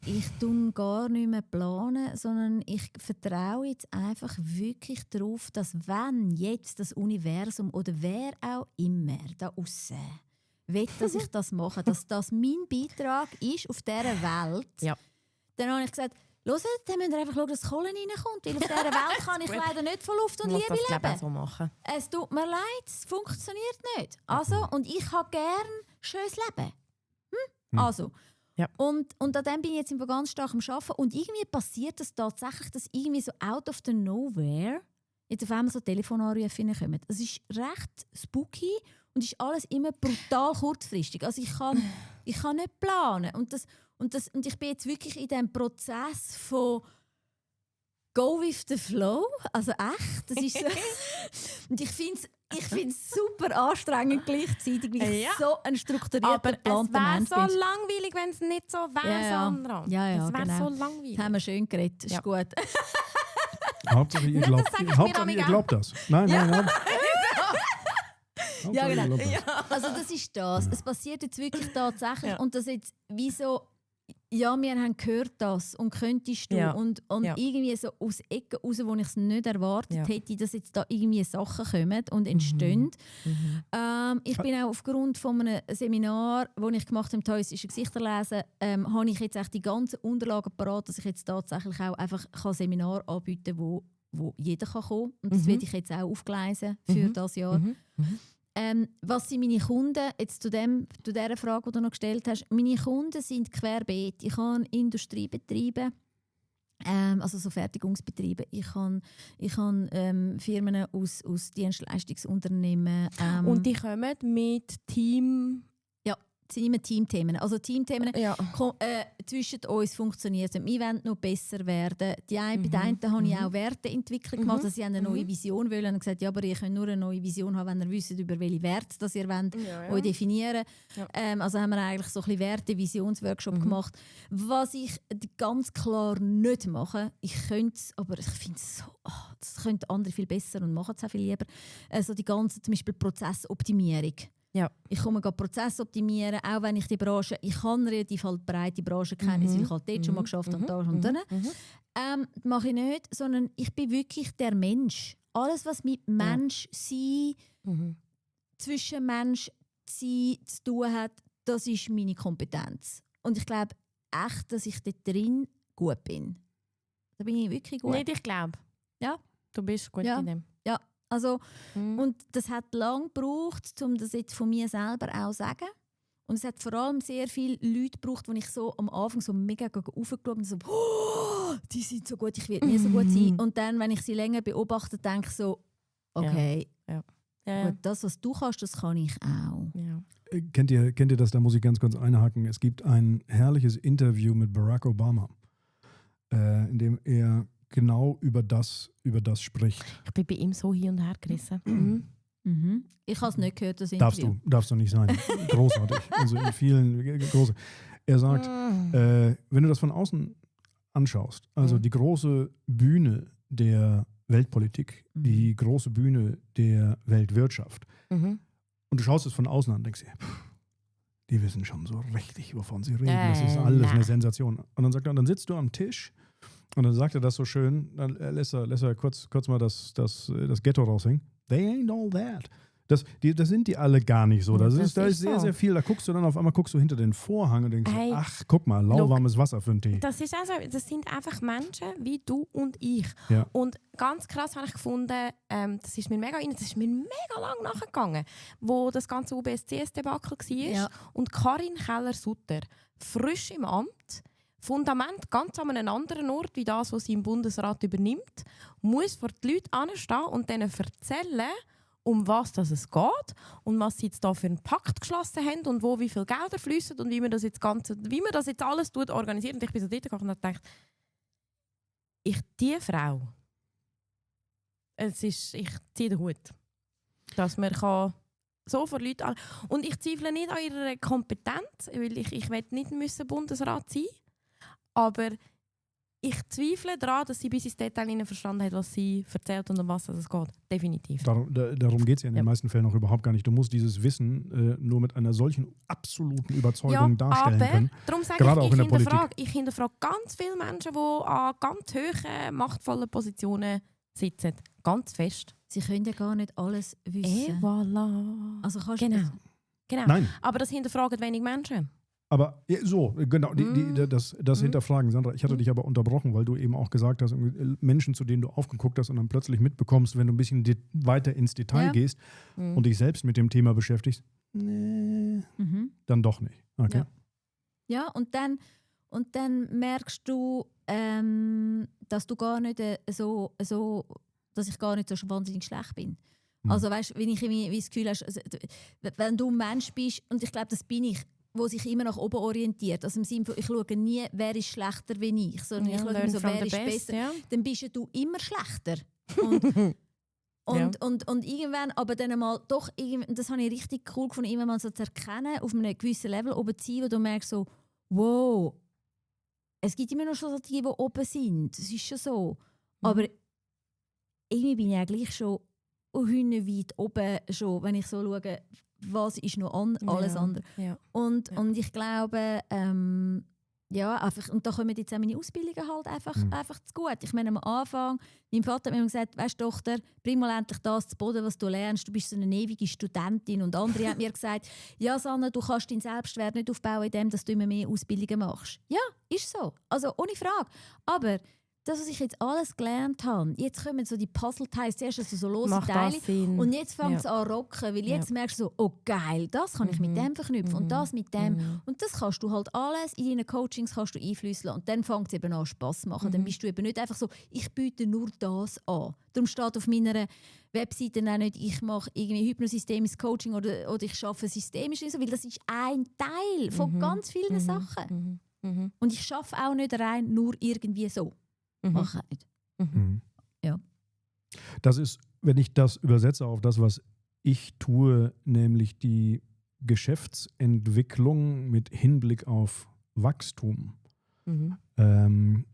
Ich tue gar nicht mehr planen, sondern ich vertraue jetzt einfach wirklich darauf, dass wenn jetzt das Universum oder wer auch immer da aussen will, dass ich das mache, dass das mein Beitrag ist auf dieser Welt, dann habe ich gesagt, hört, dann müsst ihr einfach schauen, dass Kohle reinkommt, weil auf dieser Welt kann ich leider nicht von Luft und Liebe leben. So machen. Es tut mir leid, es funktioniert nicht. Also, und ich habe gern schönes Leben. Also, Ja. Und an dem bin ich jetzt ganz stark am Arbeiten. Und irgendwie passiert das tatsächlich, dass irgendwie so out of the nowhere jetzt auf einmal so Telefonanrufe kommen. Es ist recht spooky und ist alles immer brutal kurzfristig. Also ich kann nicht planen. Und ich bin jetzt wirklich in diesem Prozess von Go with the flow. Also echt. Das ist so. Und ich finde es super anstrengend gleichzeitig, weil ich so ein strukturierter, geplanter Mensch bin. Aber es wäre so langweilig, wenn es nicht so wäre, Sandra. Ja, es wäre genau. so langweilig. Das haben wir schön geredet. Ist gut. Hauptsache ihr glaubt das. Nein. Ja, genau. Ihr glaubt das. Also das ist das. Es passiert jetzt wirklich tatsächlich. Und das jetzt wie so, ja, wir haben gehört das und könntest du. Und irgendwie so aus Ecken raus, wo ich es nicht erwartet hätte, dass jetzt da irgendwie Sachen kommen und entstehen. Ich bin auch aufgrund von einem Seminar, das ich gemacht habe, «Taoistische Gesichter lesen», habe ich jetzt echt die ganzen Unterlagen parat, dass ich jetzt tatsächlich auch einfach ein Seminar anbieten kann, wo jeder kommen kann. Und das werde ich jetzt auch aufgleisen für das Jahr. Was sind meine Kunden? Jetzt zu dieser Frage, die du noch gestellt hast. Meine Kunden sind querbeet. Ich habe Industriebetriebe, also so Fertigungsbetriebe. Ich habe Firmen aus Dienstleistungsunternehmen. Und die kommen mit Team... Es sind immer Teamthemen. Also Teamthemen zwischen uns funktioniert es. Wir wollen noch besser werden. Bei den einen habe ich auch Werteentwicklung gemacht. Also sie haben eine neue Vision wollen und gesagt, ja, aber ihr könnt nur eine neue Vision haben, wenn ihr wisst, über welche Werte das ihr wollt, euch definieren. Also haben wir eigentlich so ein bisschen Werte-Visionsworkshop gemacht. Was ich ganz klar nicht mache, ich könnte es, aber ich finde es so, das könnten andere viel besser und machen es auch viel lieber. Also die ganze zum Beispiel Prozessoptimierung. Ja. Ich komme Prozess optimieren, auch wenn ich die Branche, ich kann relativ halt breite Branche kennen, weil ich halt dort schon mal geschafft habe, da und dann. Mache ich nicht, sondern ich bin wirklich der Mensch. Alles, was mit Mensch sein, zwischen Mensch sein zu tun hat, das ist meine Kompetenz. Und ich glaube echt, dass ich dort drin gut bin. Da bin ich wirklich gut. Nicht, ich glaube. Ja. Du bist gut in dem. Ja. Also, und das hat lange gebraucht, um das jetzt von mir selber auch zu sagen. Und es hat vor allem sehr viele Leute gebraucht, die ich so am Anfang so mega aufgeschaut und so, oh, die sind so gut, ich will nie so gut sein. Und dann, wenn ich sie länger beobachte, denke ich so, okay, gut, das, was du kannst, das kann ich auch. Ja. Kennt ihr das? Da muss ich ganz kurz einhaken. Es gibt ein herrliches Interview mit Barack Obama, in dem er genau über das spricht. Ich bin bei ihm so hin und her gerissen. Ich habe es nicht gehört, das Interview. Darfst du nicht sein. Großartig. Also in vielen große. Er sagt, wenn du das von außen anschaust, also die große Bühne der Weltpolitik, die große Bühne der Weltwirtschaft, und du schaust es von außen an und denkst dir, die wissen schon so richtig, wovon sie reden. Das ist alles eine Sensation. Und dann sagt er, und dann sitzt du am Tisch. Und dann sagt er das so schön, dann lässt er kurz mal das Ghetto raushängen. They ain't all that. Das sind die alle gar nicht so. Da ist sehr, sehr viel. Da guckst du dann auf einmal hinter den Vorhang und denkst, ach, guck mal, lauwarmes Wasser für einen Tee. Das sind einfach Menschen wie du und ich. Ja. Und ganz krass habe ich gefunden, das ist mir mega lang nachgegangen, wo das ganze UBS-CS-Debakel war und Karin Keller-Sutter, frisch im Amt, Fundament ganz an einem anderen Ort, wie das, was sie im Bundesrat übernimmt, muss vor die Leute anstehen und denen erzählen, um was es geht und was sie jetzt da für einen Pakt geschlossen haben und wo wie viel Gelder fließen und wie man das jetzt alles organisiert. Und ich bin so dort gegangen und habe gedacht, diese Frau, ich ziehe den Hut, dass man so vor Leuten an. Und ich zweifle nicht an ihrer Kompetenz, weil ich will nicht Bundesrat sein. Aber ich zweifle daran, dass sie bis ins Detail verstanden hat, was sie erzählt und um was es geht. Definitiv. Darum geht es ja in den meisten Fällen auch überhaupt gar nicht. Du musst dieses Wissen nur mit einer solchen absoluten Überzeugung darstellen können. Darum sage gerade ich, auch in der Politik. Ich hinterfrage ganz viele Menschen, die an ganz hohen, machtvollen Positionen sitzen. Ganz fest. Sie können ja gar nicht alles wissen. Voilà. Also kannst genau. Nein. Aber das hinterfragen wenig Menschen. Aber so, genau, das Hinterfragen, Sandra. Ich hatte dich aber unterbrochen, weil du eben auch gesagt hast, Menschen, zu denen du aufgeguckt hast und dann plötzlich mitbekommst, wenn du ein bisschen weiter ins Detail gehst und dich selbst mit dem Thema beschäftigst, dann doch nicht. Okay. Ja, und dann merkst du, dass du gar nicht dass ich gar nicht so wahnsinnig schlecht bin. Also weißt, wenn ich irgendwie das Gefühl hast, also, wenn du ein Mensch bist, und ich glaube, das bin ich, wo sich immer nach oben orientiert. Also im Sinne von, ich schaue nie, wer ist schlechter wie ich, sondern ich schaue immer so, wer ist besser. Ja. Dann bist du immer schlechter. Und irgendwann, aber dann mal doch, das habe ich richtig cool gefunden, irgendwann mal so zu erkennen, auf einem gewissen Level oben zu sein, wo du merkst so, wow, es gibt immer noch schon so die oben sind, das ist schon so. Aber irgendwie bin ich eigentlich schon hühnenweit oben, schon, wenn ich so schaue, was ist noch alles andere. Ja. Und ich glaube, einfach, und da kommen jetzt auch meine Ausbildungen halt einfach zu gut. Ich meine, am Anfang, mein Vater hat mir gesagt, weisst Tochter, bring mal endlich das zu Boden, was du lernst, du bist so eine ewige Studentin. Und andere haben mir gesagt, ja Sanna, du kannst deinen Selbstwert nicht aufbauen, indem du immer mehr Ausbildungen machst. Ja, ist so. Also ohne Frage. Aber das, was ich jetzt alles gelernt habe, jetzt kommen so die Puzzleteile, zuerst also so lose Teile und jetzt fängt es an rocken, weil jetzt merkst du so, oh geil, das kann ich mit dem verknüpfen und das mit dem. Und das kannst du halt alles in deinen Coachings kannst du einfließen und dann fängt es eben an Spass zu machen. Dann bist du eben nicht einfach so, ich biete nur das an. Darum steht auf meiner Webseite auch nicht, ich mache irgendwie hypnosystemisches Coaching oder ich arbeite systemisch, weil das ist ein Teil von ganz vielen Sachen. Und ich arbeite auch nicht rein nur irgendwie so. Mach nicht. Ja. Das ist, wenn ich das übersetze auf das, was ich tue, nämlich die Geschäftsentwicklung mit Hinblick auf Wachstum, dann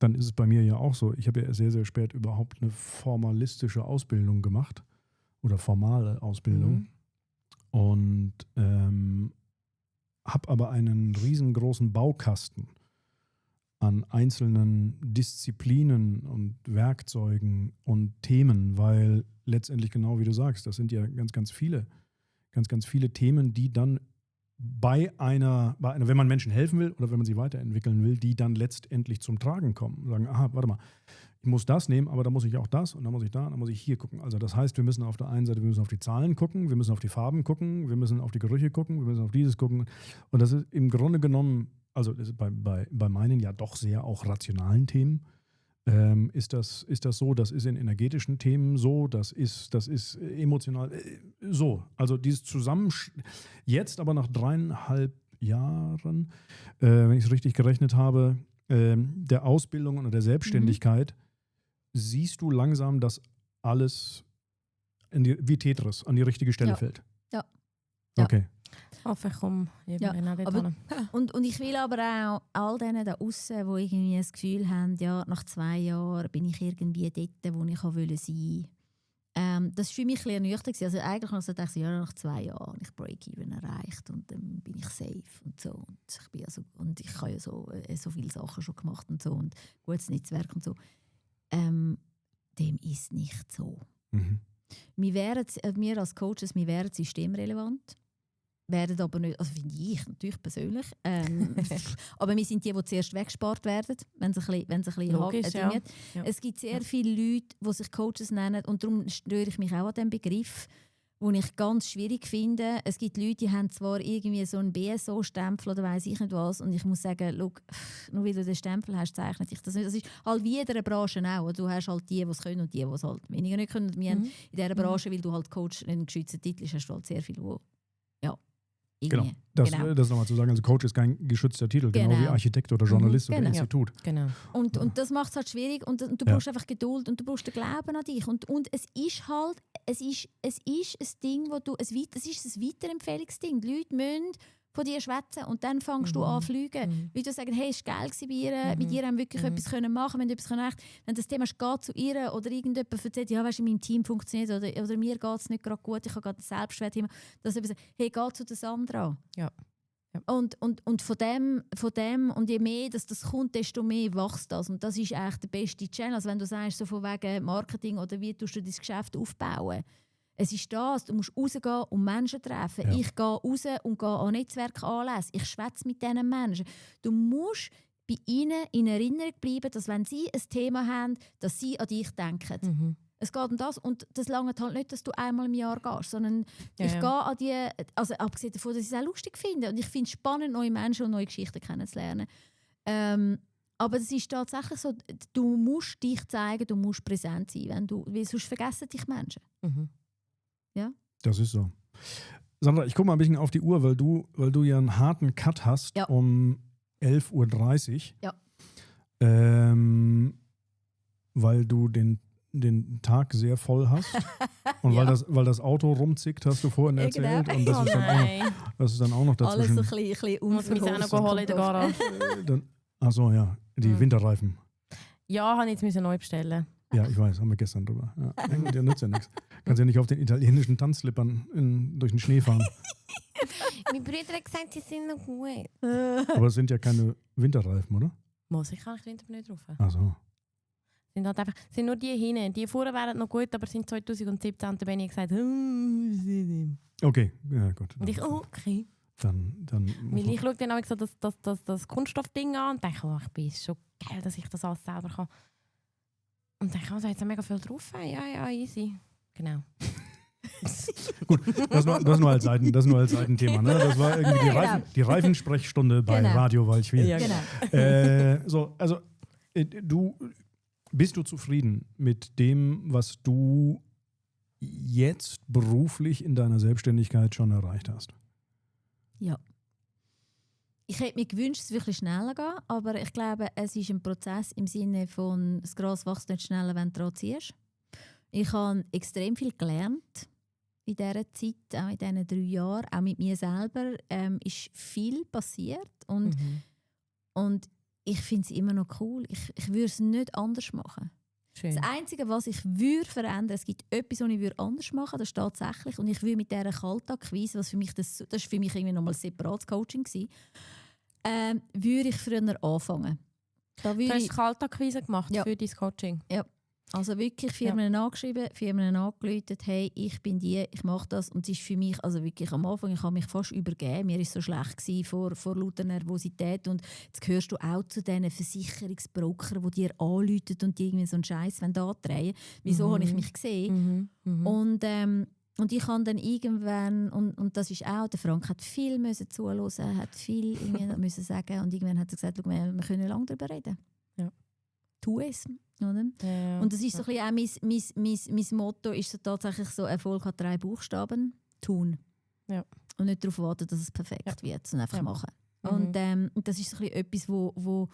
ist es bei mir ja auch so. Ich habe ja sehr, sehr spät überhaupt eine formalistische Ausbildung gemacht oder formale Ausbildung und habe aber einen riesengroßen Baukasten an einzelnen Disziplinen und Werkzeugen und Themen, weil letztendlich genau wie du sagst, das sind ja ganz, ganz viele Themen, die dann bei einer, wenn man Menschen helfen will oder wenn man sie weiterentwickeln will, die dann letztendlich zum Tragen kommen. Sagen, aha, warte mal, ich muss das nehmen, aber da muss ich auch das und dann muss ich da, dann muss ich hier gucken. Also das heißt, wir müssen auf der einen Seite, wir müssen auf die Zahlen gucken, wir müssen auf die Farben gucken, wir müssen auf die Gerüche gucken, wir müssen auf dieses gucken. Und das ist im Grunde genommen, also bei meinen ja doch sehr auch rationalen Themen, ist das so, das ist in energetischen Themen so, das ist emotional so. Also dieses jetzt aber nach 3,5 Jahren, wenn ich es richtig gerechnet habe, der Ausbildung und der Selbstständigkeit, siehst du langsam, dass alles wie Tetris an die richtige Stelle fällt. Ja. Okay. Und ich will aber auch all denen da aussen, die irgendwie das Gefühl haben, ja, nach 2 Jahren bin ich irgendwie dort, wo ich sein wollte. Das war für mich ein bisschen ernüchternd. Also eigentlich habe ich gedacht, ja, nach 2 Jahren ich Break-Even erreicht und dann bin ich safe und so. Und ich habe ja so viele Sachen schon gemacht und so und gutes Netzwerk und so. Dem ist nicht so. Wir als Coaches, wir wären systemrelevant. Werden aber nicht, also finde ich natürlich persönlich, aber wir sind die zuerst weggespart werden, wenn es ein bisschen logisch, ja. Es gibt sehr viele Leute, die sich Coaches nennen und darum störe ich mich auch an diesem Begriff, den ich ganz schwierig finde. Es gibt Leute, die haben zwar irgendwie so einen BSO-Stempel oder weiss ich nicht was und ich muss sagen, schau, nur weil du den Stempel hast, zeichnet sich das nicht. Das ist halt wie in dieser Branche auch. Du hast halt die es können und die es halt weniger nicht können. Wir haben in dieser Branche, weil du halt Coach einen geschützten Titel hast, hast du halt sehr viel, Genau. Das nochmal zu sagen, also Coach ist kein geschützter Titel, genau wie Architekt oder Journalist oder Institut. Genau. Und das macht es halt schwierig und du brauchst einfach Geduld und du brauchst den Glauben an dich. Und es ist halt, es ist ein Ding, es ist ein Weiterempfehlungsding. Die Leute müssen von dir schwätzen und dann fängst du an zu fliegen. Wie du sagst, hey, es war geil bei ihr, mit ihr haben wir wirklich etwas können machen, wir haben etwas können. Wenn das Thema ist, geh zu ihr oder irgendjemand erzählt, ja, weißt du, in meinem Team funktioniert oder mir geht es nicht gerade gut, ich habe gerade ein Selbstwertthema, dass jemand sagt, hey, geh zu der Sandra. Ja. Und von dem und je mehr dass das kommt, desto mehr wächst das. Und das ist eigentlich der beste Channel. Also wenn du sagst, so von wegen Marketing oder wie tust du dein Geschäft aufbauen, es ist das, du musst rausgehen und Menschen treffen. Ja. Ich gehe raus und gehe an Netzwerkanlässe. Ich schwätze mit diesen Menschen. Du musst bei ihnen in Erinnerung bleiben, dass wenn sie ein Thema haben, dass sie an dich denken. Es geht um das und das langt halt nicht, dass du einmal im Jahr gehst, sondern ich gehe an die, also abgesehen davon, dass ich es auch lustig finde und ich finde es spannend, neue Menschen und neue Geschichten kennenzulernen. Aber es ist tatsächlich so, du musst dich zeigen, du musst präsent sein, weil sonst vergessen dich Menschen. Mhm. Ja? Das ist so. Sandra, ich gucke mal ein bisschen auf die Uhr, weil du ja einen harten Cut hast um 11:30 Uhr. Ja. Weil du den Tag sehr voll hast und Ja. weil das Auto rumzickt, hast du vorhin erzählt. Genau. Und das ist dann auch noch Alles dazwischen. so ein bisschen Ich muss mich auch noch holen in der Garage. Achso, ja, die Winterreifen. Ja, habe ich jetzt neu bestellen. Ja, ich weiß, haben wir gestern drüber. Ja, der nützt ja nichts. Kannst ja nicht auf den italienischen Tanzslippern durch den Schnee fahren. Mein Bruder hat gesagt, die sind noch gut. Aber es sind ja keine Winterreifen, oder? Muss ich kann ich Winter nicht drauf. Achso. Sind halt einfach, sind nur die hinten. Die vorne wären noch gut, aber sind 2017 und dann bin ich gesagt, Okay, ja gut. und ich, okay. Dann Weil ich schaue dann auch so das Kunststoffding an und denke, ich bin schon geil, dass ich das alles selber kann. Und dann kann man jetzt mega viel drauf. Ja, easy. Genau. Gut, das nur als Seitenthema. Ne? Das war irgendwie die Reifensprechstunde bei Radio Waldschwil. Ja, genau. Bist du zufrieden mit dem, was du jetzt beruflich in deiner Selbstständigkeit schon erreicht hast? Ja. Ich hätte mir gewünscht, dass es wirklich schneller geht, aber ich glaube, es ist ein Prozess im Sinne von, das Gras wächst nicht schneller, wenn du dran ziehst. Ich habe extrem viel gelernt in dieser Zeit, auch in diesen 3 Jahren. Auch mit mir selber ist viel passiert und ich finde es immer noch cool. Ich würde es nicht anders machen. Schön. Das Einzige, was ich würde verändern, es gibt etwas, was ich anders machen würde, das ist tatsächlich, und ich würde mit dieser Kaltakquise, was für mich das war für mich irgendwie nochmal ein separates Coaching gewesen, würde ich früher anfangen. Du hast Kaltakquise gemacht für dein Coaching? Ja. Also wirklich Firmen angeschrieben, Firmen angerufen, hey, ich bin die, ich mache das. Und es ist für mich, also wirklich am Anfang, ich habe mich fast übergeben. Mir war es so schlecht vor lauter Nervosität. Und jetzt gehörst du auch zu diesen Versicherungsbrokern, die dir anrufen und die irgendwie so einen Scheiß andrehen. Wieso habe ich mich gesehen? Und ich habe dann irgendwann, und das ist auch, der Frank hat viel zuhören, hat viel irgendwie müssen sagen. Und irgendwann hat er gesagt, schau mal, wir können lange darüber reden. Ja. Tu es. Oder? Ja. Und das ist so ein bisschen auch mein Motto, ist so tatsächlich so, Erfolg hat 3 Buchstaben, tun. Ja. Und nicht darauf warten, dass es perfekt wird, sondern einfach machen. Und das ist so ein bisschen etwas, wo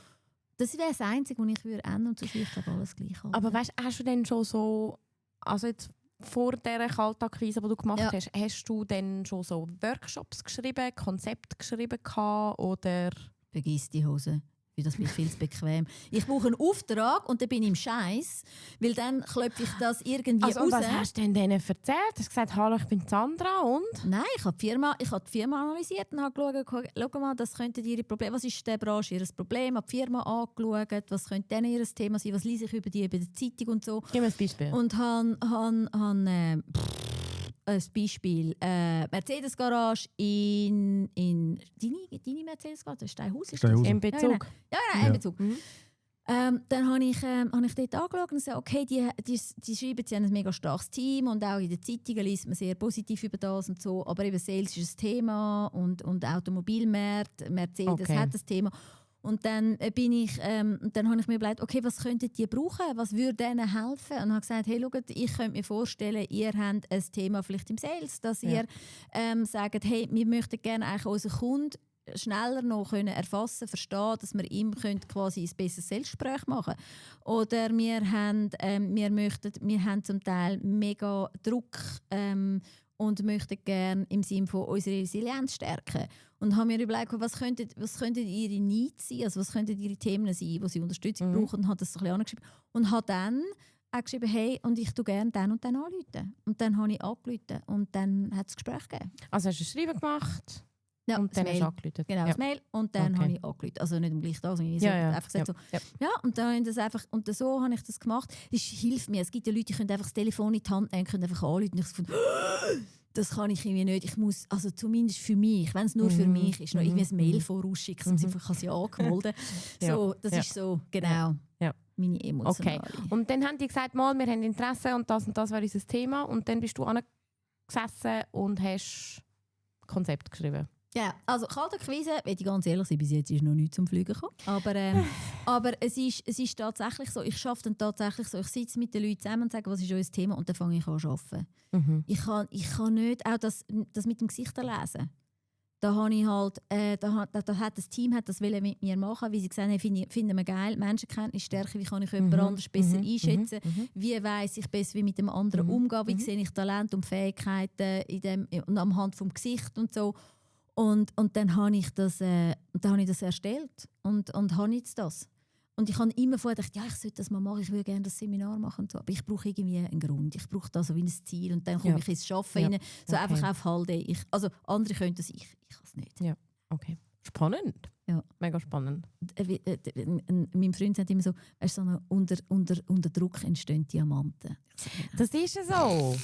das wäre das Einzige, was ich würde ändern, und sonst würde ich glaube alles gleich haben. Aber weißt, hast du denn schon so, also jetzt vor dieser Kaltakquise, die du gemacht hast, hast du denn schon so Workshops geschrieben, Konzepte geschrieben gehabt, oder? Vergiss die Hose. Das ist viel zu bequem. Ich brauche einen Auftrag und dann bin ich im Scheiß, weil dann klopfe ich das irgendwie raus. Und was hast du denn denen erzählt? Du hast gesagt, hallo, ich bin Sandra und? Nein, ich habe die Firma analysiert und habe geschaut, schau mal, das könnte ihre Probleme, was ist der Branche ihr Problem? Ich habe die Firma angeschaut, was könnte denn ihr Thema sein, was lese ich über die Zeitung und so. Gib mir ein Beispiel. Und habe ein Beispiel. Mercedes Garage in deine Mercedes Garage, Steinhaus ist das? Steinhausen. Im Bezug? Ja, genau, im Bezug. Dann habe ich dort angeschaut und gesagt, okay, die schreiben, sie haben ein mega starkes Team und auch in den Zeitungen liest man sehr positiv über das und so, aber eben Sales ist ein Thema und Automobilmarkt, Mercedes hat das Thema. Und dann habe ich mir überlegt, okay, was könnten die brauchen? Was würde denen helfen? Und habe gesagt, hey, schaut, ich könnte mir vorstellen, ihr habt ein Thema vielleicht im Sales, dass ihr sagt, hey, wir möchten gerne eigentlich unseren Kunden schneller noch können erfassen, verstehen, dass wir ihm quasi ein besseres Selbstgespräch machen können. Oder wir haben zum Teil mega Druck und möchten gerne im Sinne von unserer Resilienz stärken. Und haben mir überlegt, was könnten ihre Needs sein, also was könnten ihre Themen sein, wo sie Unterstützung brauchen, und habe das so ein bisschen angeschrieben. Und habe dann auch geschrieben, hey, und ich tue gerne den und den anrufen. Und dann habe ich angerufen und dann hat es ein Gespräch gegeben. Also hast du ein Schreiben gemacht? Ja, und dann hast du angerufen? Genau, das Mail. Und dann habe ich angerufen. Also nicht am gleichen Tag, sondern einfach gesagt so. Ja, und dann habe ich das einfach, und so habe ich das gemacht. Es hilft mir. Es gibt ja Leute, die können einfach das Telefon in die Hand nehmen, können einfach anrufen. Und ich fand, das kann ich irgendwie nicht. Ich muss, also zumindest für mich, wenn es nur für mich ist, noch irgendwie ein Mail vorausschicken, ich habe sie angemeldet. So, das ist so, genau. Ja. meine emotionale. Okay. Und dann haben die gesagt, mal, wir haben Interesse und das wäre unser Thema. Und dann bist du angesessen und hast Konzept geschrieben. Ja, also Kaltakquise, wenn ich ganz ehrlich sein, bis jetzt ist noch nichts zum Fliegen gekommen. Aber es ist tatsächlich so, ich arbeite dann tatsächlich so, ich sitze mit den Leuten zusammen und sage, was ist euer Thema, und dann fange ich an zu arbeiten. Mhm. Ich kann nicht auch das mit dem Gesicht lesen. Da habe ich halt, das Team hat das mit mir machen, wie sie gesagt haben, finden wir geil, Menschenkenntnis, Stärke, wie kann ich jemand anders besser einschätzen, wie weiss ich besser, wie mit dem anderen umgehen, wie sehe ich Talent und Fähigkeiten und anhand vom Gesicht und so. Und dann habe ich das erstellt und habe jetzt das. Und ich habe immer vorher gedacht, ja, ich sollte das mal machen, ich würde gerne das Seminar machen. Und so. Aber ich brauche irgendwie einen Grund, ich brauche da so wie ein Ziel und dann komme ich ins Arbeiten rein. So einfach auf Halde. Also andere können das, ich kann es nicht. Ja, okay. Spannend. Ja. Mega spannend. Mein Freund sagt immer so, so unter Druck entstehen Diamanten. Das ist ja so.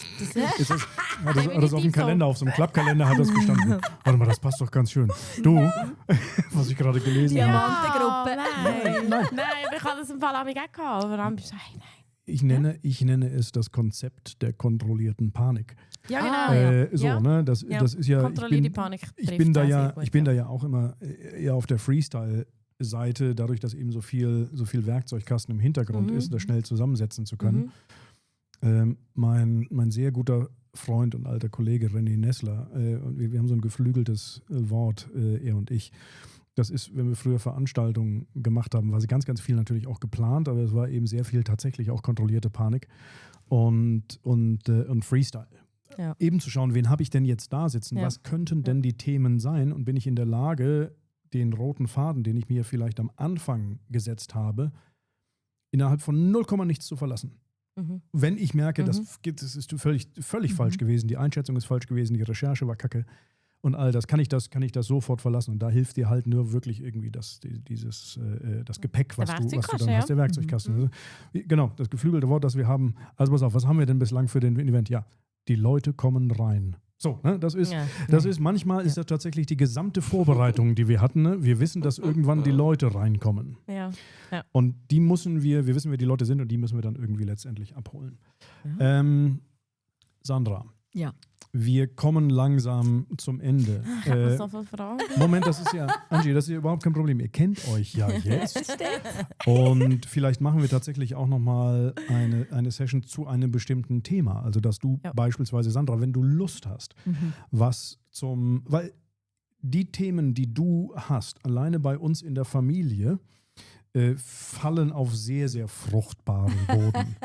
Hat das auf dem Kalender, auf so einem Klappkalender hat das gestanden. Warte mal, das passt doch ganz schön. Du, was ich gerade gelesen habe. Diamantengruppe. Nein, ich habe das im Fall auch gehabt. Aber dann bist du, nein. Ich nenne es das Konzept der kontrollierten Panik. Ja, genau. Ne? Das ist ja. Kontrollierte Panik. Ich bin da ja auch immer eher auf der Freestyle-Seite, dadurch, dass eben so viel Werkzeugkasten im Hintergrund ist, das schnell zusammensetzen zu können. Mein sehr guter Freund und alter Kollege René Nessler, und wir haben so ein geflügeltes Wort, er und ich. Das ist, wenn wir früher Veranstaltungen gemacht haben, war sie ganz, ganz viel natürlich auch geplant, aber es war eben sehr viel tatsächlich auch kontrollierte Panik und Freestyle. Ja. Eben zu schauen, wen habe ich denn jetzt da sitzen? Was könnten denn die Themen sein? Und bin ich in der Lage, den roten Faden, den ich mir vielleicht am Anfang gesetzt habe, innerhalb von 0, nichts zu verlassen? Wenn ich merke, das ist völlig falsch gewesen, die Einschätzung ist falsch gewesen, die Recherche war kacke und all das, kann ich das sofort verlassen. Und da hilft dir halt nur wirklich irgendwie das Gepäck, was du dann hast, der Werkzeugkasten. Genau, das geflügelte Wort, das wir haben. Also pass auf, was haben wir denn bislang für den Event? Ja, die Leute kommen rein. So, ne, das ist manchmal ist das tatsächlich die gesamte Vorbereitung, die wir hatten. Ne? Wir wissen, dass irgendwann die Leute reinkommen. Ja. Und die wir wissen, wer die Leute sind und die müssen wir dann irgendwie letztendlich abholen. Sandra. Ja. Wir kommen langsam zum Ende. Ich habe so viele Fragen. Moment, Angie, das ist ja überhaupt kein Problem. Ihr kennt euch ja jetzt. Und vielleicht machen wir tatsächlich auch nochmal eine Session zu einem bestimmten Thema. Also, dass du beispielsweise, Sandra, wenn du Lust hast, weil die Themen, die du hast, alleine bei uns in der Familie, fallen auf sehr, sehr fruchtbaren Boden.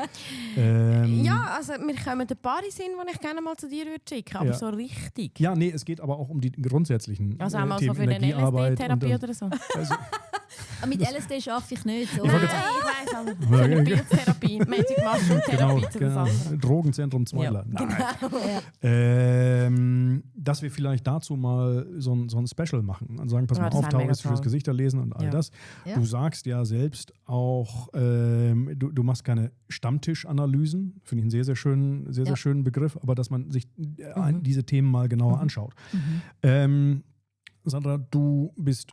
Ja, also wir kommen ein paar Sinn, die ich gerne mal zu dir schicken würde, aber so richtig. Ja, nee, es geht aber auch um die grundsätzlichen also einmal Themen, so für eine LSD-Therapie oder so. Also, mit LSD schaffe ich nicht. So. Nein, ich weiss, aber so eine Bildtherapie, Magic Mushroom Therapie genau. Drogenzentrum Zweiler. Ja. Genau. Dass wir vielleicht dazu mal so ein Special machen und sagen, pass mal auf, taoistisches fürs Gesichter lesen und all das. Ja. Du sagst ja selbst auch, du machst keine Stammtischanalysen, finde ich einen sehr, sehr schönen Begriff, aber dass man sich diese Themen mal genauer anschaut. Sandra, du bist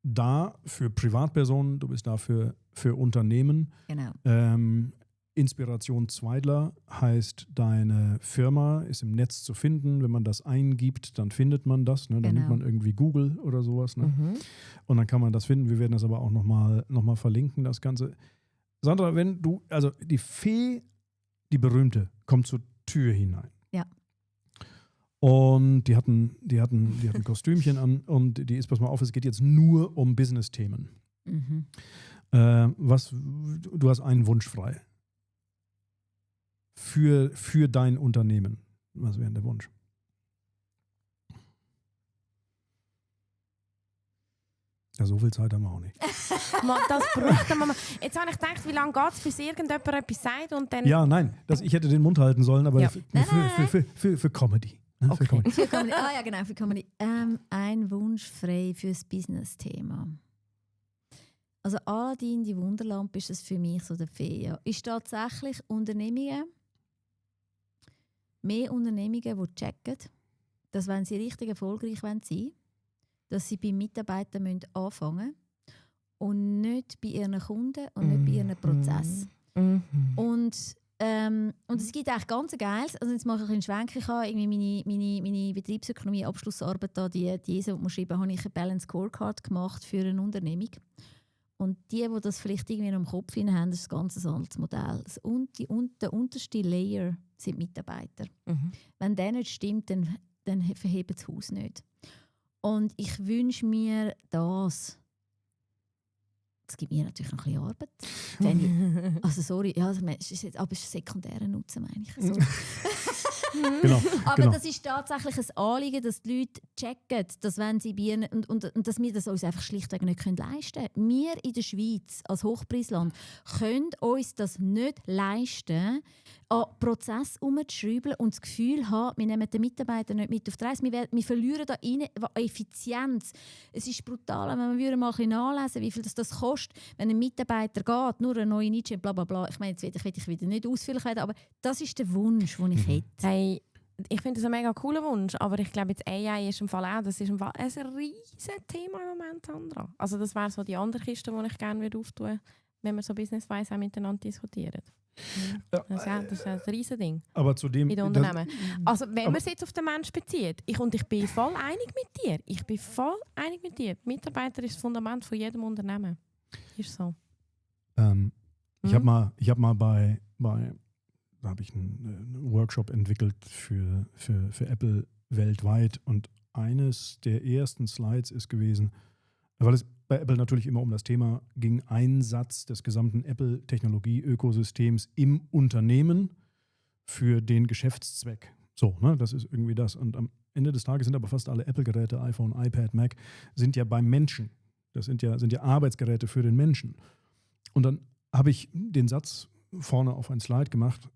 da für Privatpersonen, du bist da für Unternehmen. Genau. Inspiration Zweidler heißt deine Firma, ist im Netz zu finden. Wenn man das eingibt, dann findet man das. Ne? Dann nimmt man irgendwie Google oder sowas. Ne? Und dann kann man das finden. Wir werden das aber auch noch mal verlinken, das Ganze. Sandra, wenn du, also die Fee, die berühmte, kommt zur Tür hinein. Ja. Und die hatten Kostümchen an und die ist, pass mal auf, es geht jetzt nur um Business-Themen. Du hast einen Wunsch frei. Für dein Unternehmen. Was wäre denn der Wunsch? Ja, so viel Zeit haben wir auch nicht. Das braucht man. Jetzt habe ich gedacht, wie lange geht es, bis irgendjemand etwas sagt und dann... Ja, nein, ich hätte den Mund halten sollen, aber für Comedy. Okay. Für Comedy. Ja, genau, für Comedy. Ein Wunsch frei für das Business-Thema. Also Aladdin, die Wunderlampe, ist das für mich so der Fee. Ja. Ist tatsächlich mehr Unternehmungen, die checken, dass wenn sie richtig erfolgreich sein wollen, dass sie bei Mitarbeitern anfangen müssen und nicht bei ihren Kunden und nicht bei ihren Prozessen. Und es gibt eigentlich ganz geiles, also jetzt mache ich einen Schwenk, ich habe irgendwie meine Betriebsökonomie-Abschlussarbeit da, die man schreiben, habe ich eine Balance Scorecard gemacht für eine Unternehmung. Und die das vielleicht irgendwie noch im Kopf haben, das ist ein ganz anderes Modell. Der unterste Layer sind Mitarbeiter. Wenn der nicht stimmt, dann verhebt das Haus nicht. Und ich wünsche mir das. Es gibt mir natürlich noch ein bisschen Arbeit. Also sorry, ja, aber es ist sekundärer Nutzen, meine ich. So. Genau, aber genau. das ist tatsächlich ein Anliegen, dass die Leute checken, dass wenn sie Bienen und dass wir das uns einfach schlichtweg nicht leisten können. Wir in der Schweiz als Hochpreisland können uns das nicht leisten, an Prozess herumzuschrauben und das Gefühl haben, wir nehmen den Mitarbeiter nicht mit auf die Reise. Wir verlieren da rein Effizienz. Es ist brutal, wenn wir mal ein bisschen nachlesen, wie viel das kostet, wenn ein Mitarbeiter geht, nur eine neue Nische, bla bla bla. Ich meine, jetzt will ich wieder nicht ausführlich werden, aber das ist der Wunsch, den ich hätte. Hey, ich finde das ein mega cooler Wunsch, aber ich glaube, jetzt AI ist im Fall auch, das ist im Fall ein riesiges Thema im Moment, Sandra. Also das wäre so die andere Kiste, die ich gerne auftun würde, wenn wir so businessweise auch miteinander diskutieren. Das ist ein riesiges Ding. Aber zu dem, in den Unternehmen. Also wenn man es jetzt auf den Menschen bezieht, ich bin voll einig mit dir. Die Mitarbeiter ist das Fundament von jedem Unternehmen. Ist so. Ich habe mal bei da habe ich einen Workshop entwickelt für Apple weltweit und eines der ersten Slides ist gewesen, weil es bei Apple natürlich immer um das Thema ging, Einsatz des gesamten Apple-Technologie-Ökosystems im Unternehmen für den Geschäftszweck. So, ne, das ist irgendwie das. Und am Ende des Tages sind aber fast alle Apple-Geräte, iPhone, iPad, Mac, sind ja beim Menschen. Das sind ja Arbeitsgeräte für den Menschen. Und dann habe ich den Satz vorne auf ein Slide gemacht,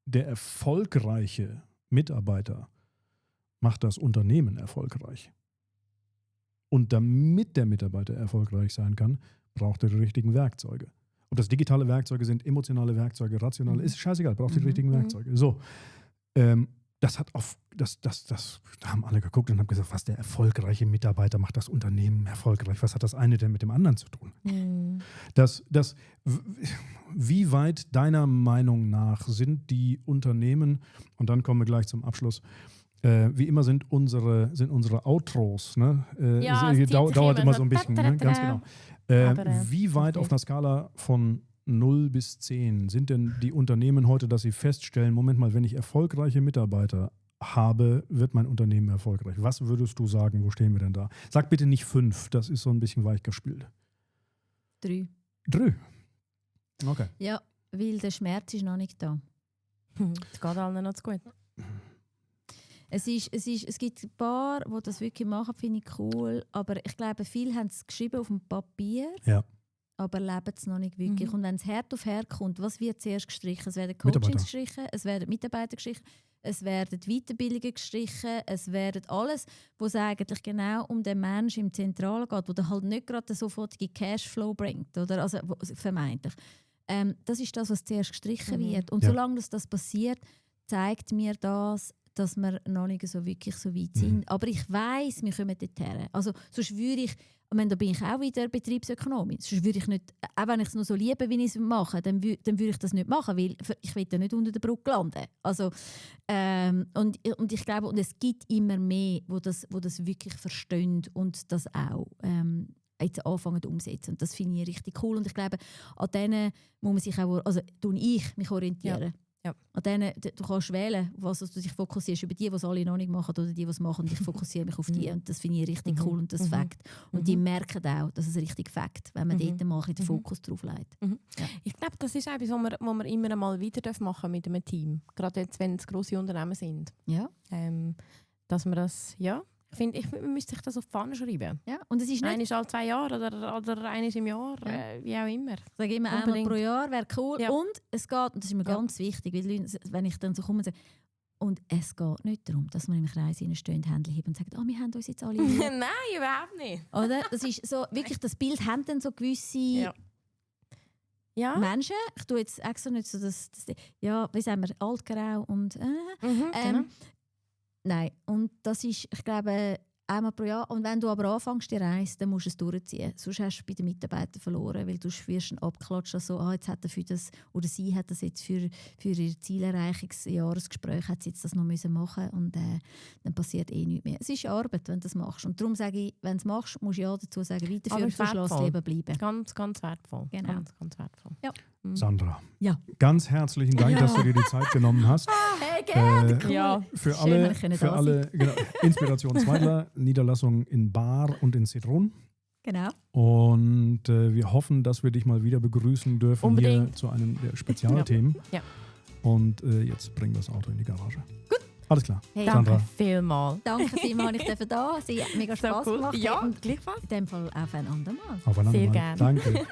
der erfolgreiche Mitarbeiter macht das Unternehmen erfolgreich. Und damit der Mitarbeiter erfolgreich sein kann, braucht er die richtigen Werkzeuge. Ob das digitale Werkzeuge sind, emotionale Werkzeuge, rationale, ist scheißegal, braucht die richtigen Werkzeuge. So, das haben alle geguckt und haben gesagt, was der erfolgreiche Mitarbeiter macht das Unternehmen erfolgreich. Was hat das eine denn mit dem anderen zu tun? Wie weit deiner Meinung nach sind die Unternehmen, und dann kommen wir gleich zum Abschluss, wie immer sind unsere Outros, ne? Dauert immer so ein bisschen, ne? Ganz genau. Wie weit auf einer Skala von 0 bis 10 sind denn die Unternehmen heute, dass sie feststellen, Moment mal, wenn ich erfolgreiche Mitarbeiter habe, wird mein Unternehmen erfolgreich. Was würdest du sagen, wo stehen wir denn da? Sag bitte nicht 5, das ist so ein bisschen weich gespielt. 3. Okay. Ja, weil der Schmerz ist noch nicht da. Es geht allen noch zu gut. Es gibt ein paar, die das wirklich machen, finde ich cool. Aber ich glaube, viele haben es geschrieben auf dem Papier, aber leben es noch nicht wirklich. Und wenn es Herd auf Herd kommt, was wird zuerst gestrichen? Es werden Coachings gestrichen, es werden Mitarbeiter gestrichen, es werden Weiterbildungen gestrichen, es werden alles, wo es eigentlich genau um den Menschen im Zentralen geht, wo der halt nicht gerade den sofortigen Cashflow bringt, oder? Also vermeintlich. Das ist das, was zuerst gestrichen wird. Und solange das passiert, zeigt mir das, dass wir noch nicht so wirklich so weit sind. Aber ich weiss, wir kommen dorthin. Also sonst würde ich, da bin ich auch wieder Betriebsökonomin, sonst würde ich nicht, auch wenn ich es noch so liebe, wie ich es mache, dann würde ich das nicht machen, weil ich will ja nicht unter der Brücke landen. Also, und ich glaube, und es gibt immer mehr, wo das wirklich verstehen und das auch jetzt anfangen umsetzen. Und das finde ich richtig cool. Und ich glaube, an denen muss man sich auch, also mich orientieren. Ja. An denen, du kannst wählen, was du dich fokussierst, über die es alle noch nicht machen oder die es machen. Und ich fokussiere mich auf die. Und das finde ich richtig cool und das Fakt. Und die merken auch, dass es richtig Fakt, wenn man dort mal den Fokus drauf legt. Ja. Ich glaube, das ist etwas, was wir immer mal wieder machen mit einem Team. Gerade jetzt, wenn es grosse Unternehmen sind. Ja. Dass man das, ich finde, man müsste sich das auf die Fahne schreiben. Ja, und es ist nicht... Einmal alle 2 Jahre oder einmal im Jahr, wie auch immer. Ich sage immer, einmal pro Jahr wäre cool. Ja. Und es geht, und das ist mir ganz wichtig, weil wenn ich dann so komme und sage, und es geht nicht darum, dass wir im Kreis stehen, Hände heben und sagen, wir haben uns jetzt alle lieb. Nein, überhaupt nicht. Oder? Das ist so, wirklich, das Bild haben dann so gewisse Menschen. Ich tue jetzt extra nicht so das wie sagen wir, altgrau und genau. Nein, und das ist, ich glaube, einmal pro Jahr. Und wenn du aber anfängst, die Reise, dann musst du es durchziehen. Sonst hast du bei den Mitarbeitern verloren, weil du wirst einen abklatschen, so, jetzt hat er für das, oder sie hat das jetzt für ihr Zielerreichungsjahresgespräch hat sie jetzt das noch müssen machen und dann passiert nichts mehr. Es ist Arbeit, wenn du das machst. Und darum sage ich, wenn du es machst, musst du ja dazu sagen, weiterführen, sonst lass das Leben bleiben. Ganz, ganz wertvoll. Genau. Ganz wertvoll. Ja. Sandra, Ja. ganz herzlichen Dank, dass du dir die Zeit genommen hast. Hey, gerne, cool. Ja. Für Schön, wenn ich für da alle genau, Inspiration Zweidler, Niederlassung in Baar und in Zitron. Genau. Und wir hoffen, dass wir dich mal wieder begrüßen dürfen Unbedingt. hier zu einem der Spezialthemen. Ja. Und jetzt bringen wir das Auto in die Garage. Gut. Alles klar. Hey, Danke Sandra. vielmals. Danke vielmals, ich darf da. Sie hat mega Spaß gemacht. Ja, Und gleichfalls. in dem Fall auf ein andermal. Aufeinander Sehr mal. gerne. Danke.